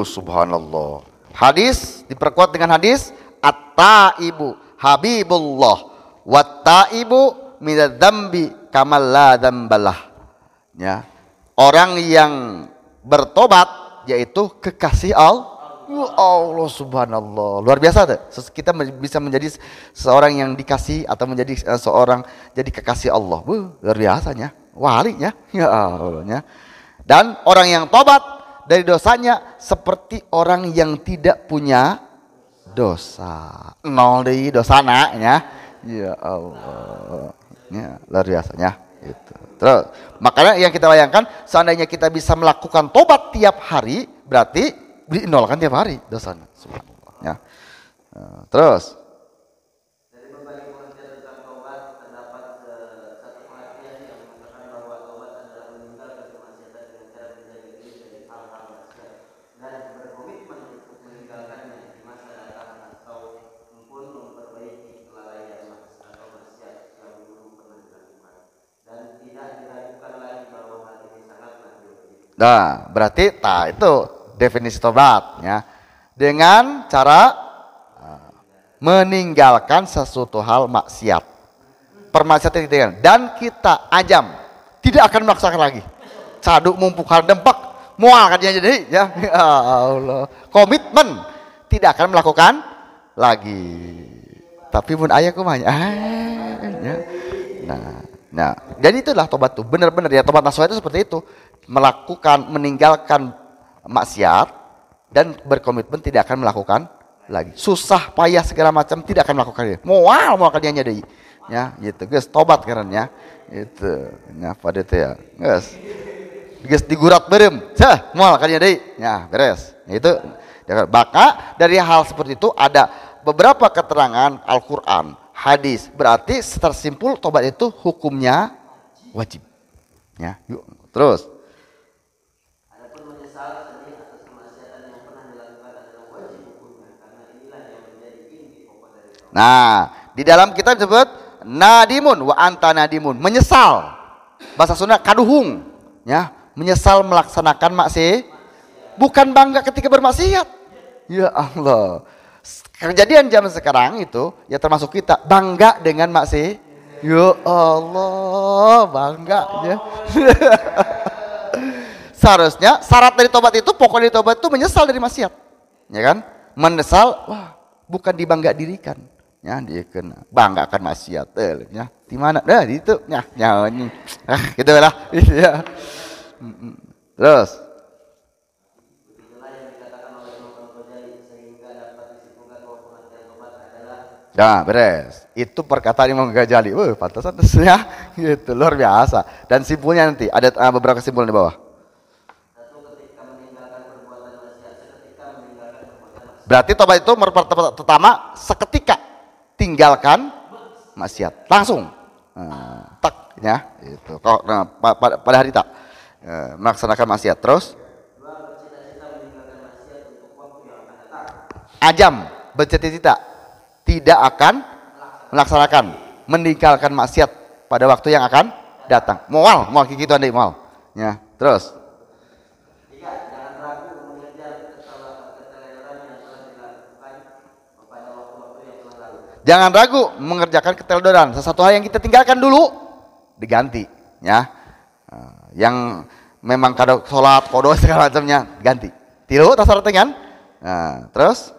[SPEAKER 1] Subhanallah. Hadis diperkuat dengan hadis at-taibu habibullah wat-taibu minadz-dzambi kamal la dzambalah. Ya. Orang yang bertobat yaitu kekasih Allah. Allah subhanallah. Luar biasa tuh. Kita bisa menjadi seorang yang dikasih atau menjadi seorang jadi kekasih Allah. Luar biasanya. Walinya. Ya Allah. Ya. Dan orang yang tobat dari dosanya seperti orang yang tidak punya dosa. Nol dari dosa naknya. Ya Allah. Ya, luar biasanya. Gitu. Terus, makanya yang kita bayangkan seandainya kita bisa melakukan tobat tiap hari, berarti dinolkan tiap hari dosanya. Subhanallah. Ya. Terus.
[SPEAKER 2] Dari berbagai pengertian tentang tobat terdapat satu pengertian yang mengatakan bahwa tobat adalah meninggalkan kemaksiatan dengan cara menjaga diri dari hal-hal maksiat dan berkomitmen untuk meninggalkannya di masa datang atau pun memperbaiki kelalaian atau maksiat yang dulu pernah dilakukan, dan tidak diragukan lagi bahwa hal ini sangatlah diwajibkan.
[SPEAKER 1] Nah, berarti itu definisi tobat, ya. Dengan cara meninggalkan sesuatu hal maksiat. Permaksiatan itu, dan kita ajam tidak akan melaksanakan lagi. Caduk mumpuk hal dempak mual kan jadi, ya. Ya Allah. Komitmen tidak akan melakukan lagi. Tapi pun ayah kumanya. Ya. Nah, jadi itulah tobat tuh. Benar-benar ya, tobat nasuha itu seperti itu. Melakukan, meninggalkan maksiat dan berkomitmen tidak akan melakukan lagi. Susah payah segala macam tidak akan melakukannya. Mual mau kerjanya deh. Ya, gitu. Guys, tobat karena itu. Ya, pada itu ya. Guys. Guys digurat berem. Sah, mual kerjanya deh. Ya, beres. Ya, itu. Maka dari hal seperti itu ada beberapa keterangan Al-Qur'an, hadis. Berarti secara simpul tobat itu hukumnya wajib. Ya, yuk. Terus.
[SPEAKER 2] Adapun menyesal sedih atas kemaksiatan yang pernah dilakukan adalah wajib hukumnya, karena inilah yang menjadi inti pokok dari tobat.
[SPEAKER 1] Nah, di dalam kitab disebut nadimun wa anta nadimun, menyesal. Bahasa Sunda kaduhung, ya, menyesal melaksanakan maksiat, bukan bangga ketika bermaksiat. Ya Allah. Kejadian zaman sekarang itu ya termasuk kita bangga dengan maksiat. Ya Allah, bangga ya. Seharusnya syarat dari tobat itu, pokok dari tobat itu menyesal dari maksiat. Ya kan? Menyesal, wah, Bukan dibangga dirikan. Ya, dia kena bangga akan maksiat nya. Di mana? Dah itu nya nya. Ah, gitu lah. Ya. Terus ya, beres. Itu perkataan Imam Ghazali. Wah, pantasan ya. Gitu, luar biasa. Dan simpulnya nanti ada beberapa kesimpulan di bawah.
[SPEAKER 2] Satu, ketika meninggalkan perbuatan maksiat, seketika meninggalkan perbuatan maksiat.
[SPEAKER 1] Berarti tobat itu pertama seketika tinggalkan maksiat. Langsung. Tak ya, itu. Kalau nah, pada hari tak melaksanakan maksiat. Terus
[SPEAKER 2] dua, bercita-cita meninggalkan maksiat untuk waktu yang akan datang.
[SPEAKER 1] Ajam bercita-cita tidak akan melaksanakan, meninggalkan maksiat pada waktu yang akan datang. Moal, moal gitu andai moal. Ya, terus.
[SPEAKER 2] Tiga, jangan ragu mengejar keteledoran yang telah dilakukan pada waktu-waktu yang telah lalu.
[SPEAKER 1] Jangan ragu mengerjakan keteledoran, sesuatu hal yang kita tinggalkan dulu diganti, ya. Yang memang kada sholat, kodo segala macamnya ganti. Tilu tasar kan? Nah, terus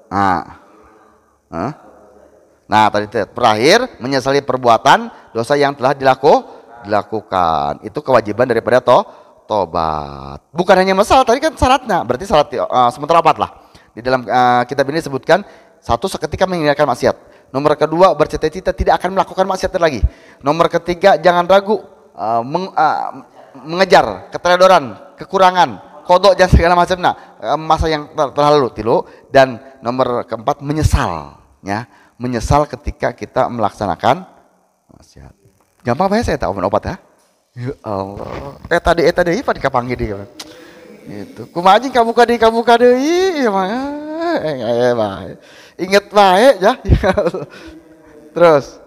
[SPEAKER 1] nah, nah tadi terakhir menyesali perbuatan dosa yang telah dilakukan. Itu kewajiban daripada tobat. Bukan hanya masalah tadi kan syaratnya, berarti syarat sementara empat lah. Di dalam kitab ini disebutkan satu, seketika meninggalkan maksiat. Nomor kedua, bercita-cita tidak akan melakukan maksiat lagi. Nomor ketiga, jangan ragu mengejar keteledoran, kekurangan, kodok dan segala macam. Nah, masa yang telah lalu tilu. Dan nomor keempat, menyesal, ya, menyesal ketika kita melaksanakan maksiat. Gampang banget saya tahu obat ya. Ya Allah. Tadi pada kapanggih dia. Gitu. Kumaha anjing kabuka deui ieu mah. Bae. Inget bae ya. Terus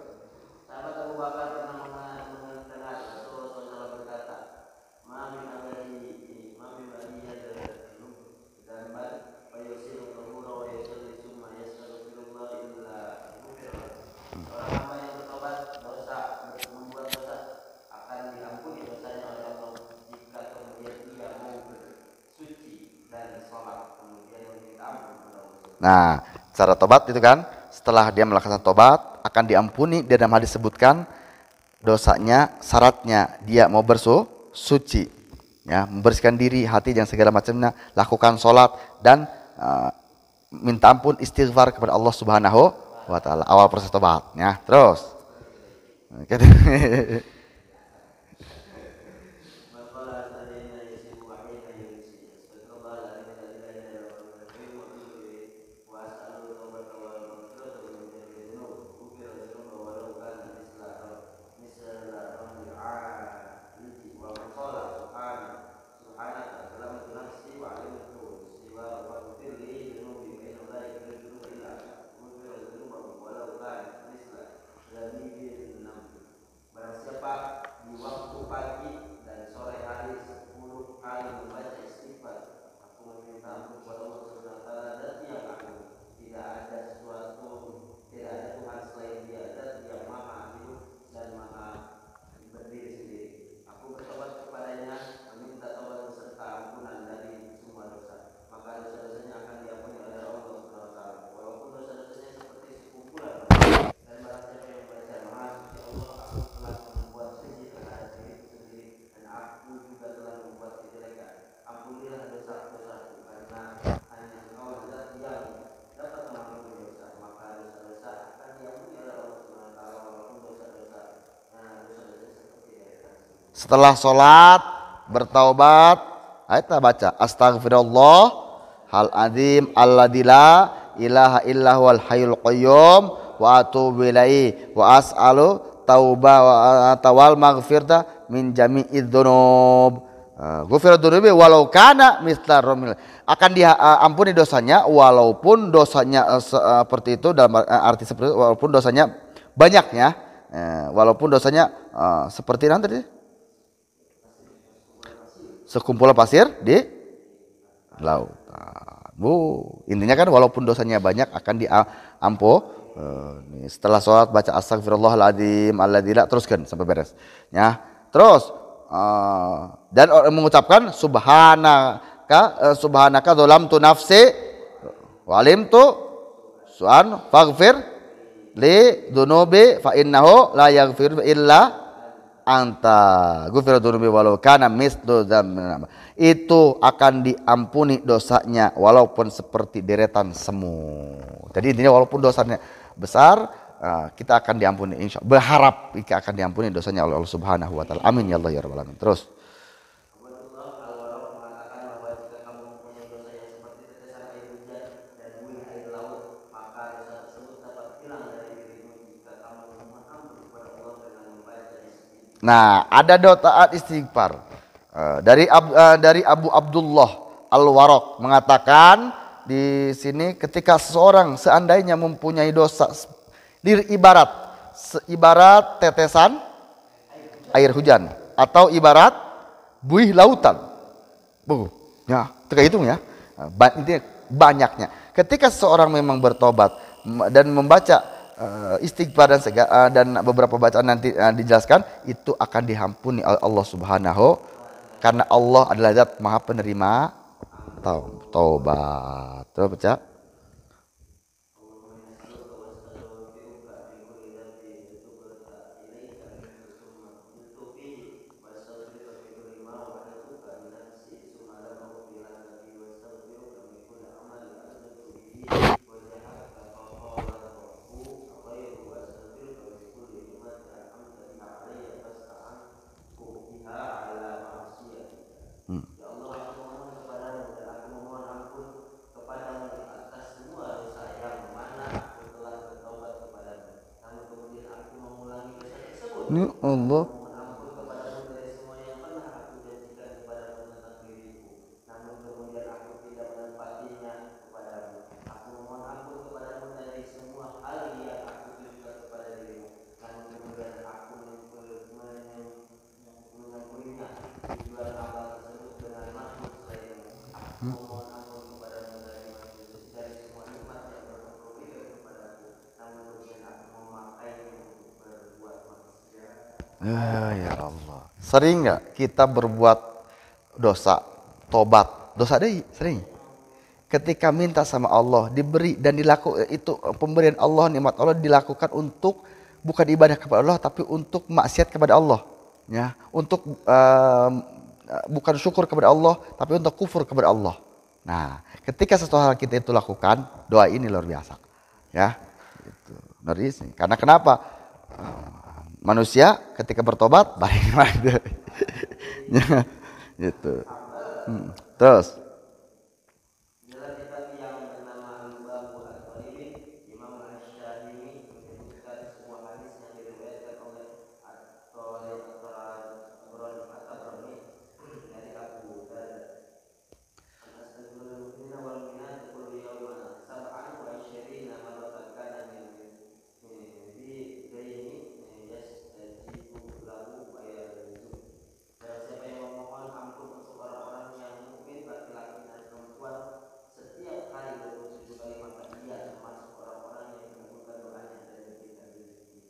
[SPEAKER 2] sahabat Abu Bakar pernah mendengar Rasulullah SAW berkata, "Ma min abadi ma min dzanban fa yusiru qahura wa yusalli tsumma yastaghfirullah illa ghufira." Orang hamba yang bertobat dosa, membuat dosa akan diampuni dosanya oleh Allah jika kemudian dia mau bersuci dan sholat kemudian meminta ampun kepada Allah.
[SPEAKER 1] Nah, cara tobat itu kan setelah dia melakukan tobat akan diampuni. Di dalam hadis disebutkan dosanya, syaratnya dia mau bersuci, ya, membersihkan diri, hati dan segala macamnya, lakukan sholat dan minta ampun, istighfar kepada Allah Subhanahu wa Ta'ala. Awal proses tobat, ya. Terus setelah sholat bertaubat, kita baca astagfirullah hal azim alladzi la ilaha illa huwal hayyul qayyum wa atubu ilaihi wa as'alu tauba wa tawal maghfirta min jami'idz dzunub. Ghufira dzunubi walau kana mithla ramil. Akan diampuni dosanya walaupun dosanya seperti itu, dalam arti seperti itu, walaupun dosanya banyaknya, walaupun dosanya seperti nanti tadi sekumpulan pasir di lautan. Bu, intinya kan walaupun dosanya banyak akan diampuni. Setelah sholat baca astagfirullahaladzim alladzi la, teruskan sampai beres. Ya. Terus dan mengucapkan subhanaka subhanaka dzalamtu nafsi wa alimtu su'an faghfir li dzunubi fa innahu la yaghfiru illa anta ghufira dzunubi walau kana mislu dzambi. Itu akan diampuni dosanya walaupun seperti deretan semu. Jadi intinya walaupun dosanya besar, kita akan diampuni, insya Allah. Berharap kita akan diampuni dosanya oleh Allah Subhanahu wa taala. Amin ya Allah ya rabbal alamin. Terus nah, ada doa istighfar dari Abu Abdullah Al-Waraq mengatakan di sini, ketika seseorang seandainya mempunyai dosa ibarat tetesan air hujan atau ibarat buih lautan. Ya, terhitung ya. Intinya banyaknya. Ketika seseorang memang bertobat dan membaca istighfar dan beberapa bacaan nanti dijelaskan, itu akan dihampuni oleh Allah Subhanahu, karena Allah adalah zat maha penerima taubat. Terus baca. Ya Allah. Ya Allah. Sering nggak kita berbuat dosa, tobat, dosa deh sering. Ketika minta sama Allah diberi dan dilakukan, itu pemberian Allah, nikmat Allah dilakukan untuk bukan ibadah kepada Allah, tapi untuk maksiat kepada Allah, ya, untuk bukan syukur kepada Allah, tapi untuk kufur kepada Allah. Nah, ketika sesuatu hal kita itu lakukan, doa ini luar biasa, ya. Itu. Karena kenapa? Manusia ketika bertobat balik lagi. Gitu. Terus
[SPEAKER 2] dalam kitab yang bernama Al-Babu At-Talibin, Imam Asy-Syafi'i menyebutkan sebuah hadis yang diriwayatkan oleh At-Tabrani dari Abu Darda. An-asbabul mu'minina wal mu'minat kullu yawmin sab'an wa isyrina marratan kana min bi siapa yang memohon ampun untuk orang-orang yang mukmin laki-laki dan perempuan setiap hari 27 kali, maka ia termasuk orang-orang yang dikabulkan doanya dan diberikan rezeki.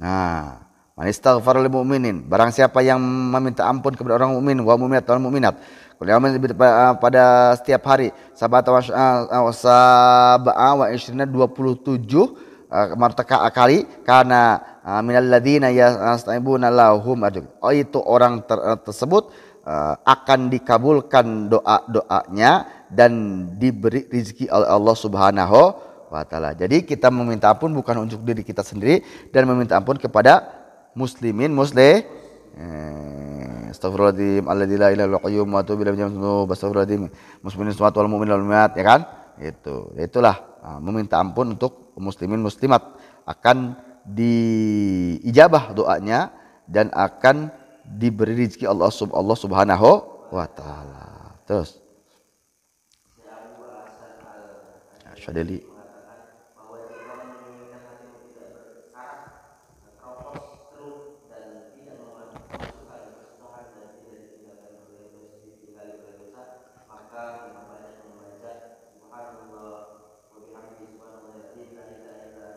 [SPEAKER 1] Nah, man istaghfara lil mu'minin, barang siapa yang meminta ampun kepada orang mukmin wa mu'minat wal mu'minat, pada setiap hari sab'ata wa isyrina 27 martaka kali, karena minal ladzina yasta'ibuna lahum, oh, itu orang tersebut akan dikabulkan doa-doanya dan diberi rezeki oleh Allah Subhanahu wa taala. Jadi kita meminta ampun bukan untuk diri kita sendiri, dan meminta ampun kepada muslimin muslim. Astagfirullahaladzim alladzi la ilaha illa qayyum wa atubu ilaihi astagfirullahaladzim muslimin wal mu'minin wal mu'minat, ya kan? Itu. Itulah meminta ampun untuk muslimin muslimat akan diijabah doanya dan akan diberi rezeki Allah Subhanahu wa taala. Terus Syadili
[SPEAKER 2] maka memperbanyak membaca subhanallah wa bihamdihi subhanallah la ilaha illa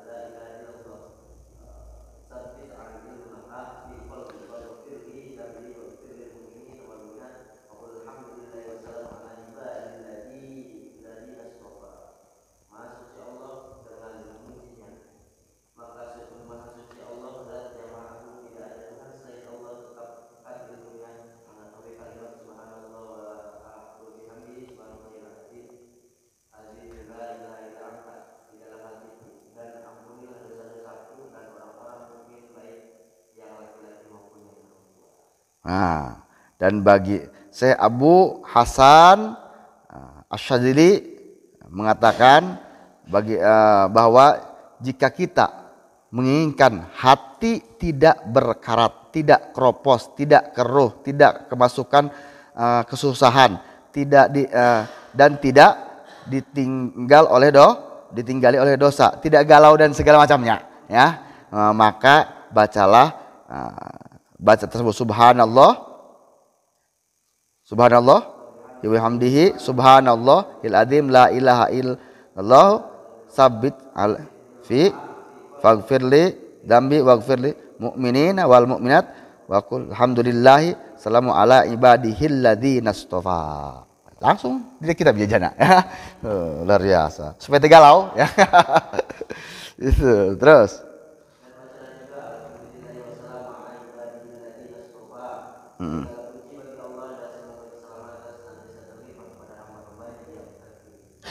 [SPEAKER 1] Nah, dan bagi Syekh Abu Hasan Asy-Syadzili mengatakan bagi bahwa jika kita menginginkan hati tidak berkarat, tidak keropos, tidak keruh, tidak kemasukan kesusahan, tidak di, dan tidak ditinggal oleh ditinggali oleh dosa, tidak galau dan segala macamnya, ya, maka bacalah baca tersebut subhanallah, subhanallah, wa bihamdihi, subhanallahil azim, la ilaha illallah, sabit al fi faghfirli dzambi waghfirli mu'minina wal mu'minat wa qul alhamdulillahi salamu ala ibadihil ladzina istafa. Langsung di kitab jajana ya. Luar biasa. Supaya tidak galau ya. Itu terus.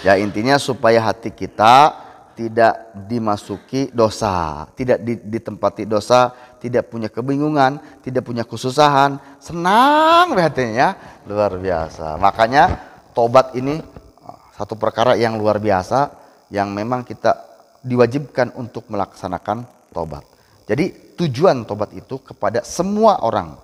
[SPEAKER 1] Ya intinya supaya hati kita tidak dimasuki dosa, tidak ditempati dosa, tidak punya kebingungan, tidak punya kesusahan, senang hatinya ya, luar biasa. Makanya tobat ini satu perkara yang luar biasa yang memang kita diwajibkan untuk melaksanakan tobat. Jadi tujuan tobat itu kepada semua orang,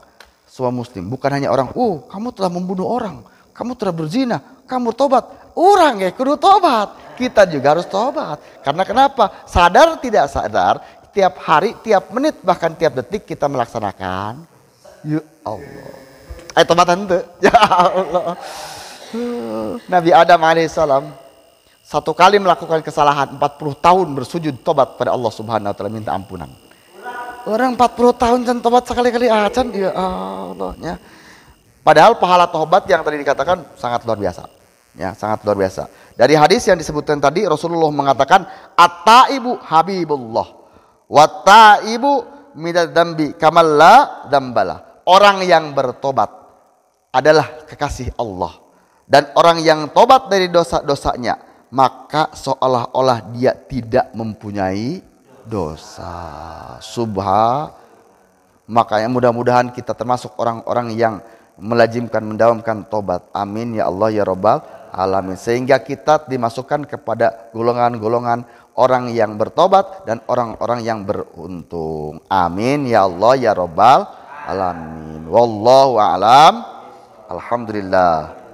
[SPEAKER 1] semua muslim, bukan hanya orang, oh kamu telah membunuh orang, kamu telah berzina, kamu tobat. Orang ya kudu tobat. Kita juga harus tobat. Karena kenapa? Sadar tidak sadar, tiap hari, tiap menit, bahkan tiap detik kita melaksanakan. Ya Allah. Ayo tobatan tuh. Ya Allah. Nabi Adam alaihissalam satu kali melakukan kesalahan, 40 tahun bersujud tobat pada Allah Subhanahu wa taala, minta ampunan. Orang 40 tahun dan tobat sekali-kali acan, ya Allah ya. Padahal pahala tobat yang tadi dikatakan sangat luar biasa. Ya, sangat luar biasa. Dari hadis yang disebutkan tadi Rasulullah mengatakan at-taibu habibullah wa taibu minadz dzambi kamal la dzambala. Orang yang bertobat adalah kekasih Allah, dan orang yang tobat dari dosa-dosanya maka seolah-olah dia tidak mempunyai dosa. Subha. Makanya mudah-mudahan kita termasuk orang-orang yang melazimkan, mendawamkan tobat. Amin ya Allah ya Rabbal alamin. Sehingga kita dimasukkan kepada golongan-golongan orang yang bertobat dan orang-orang yang beruntung. Amin ya Allah ya Rabbal alamin. Wallahu a'lam. Alhamdulillah.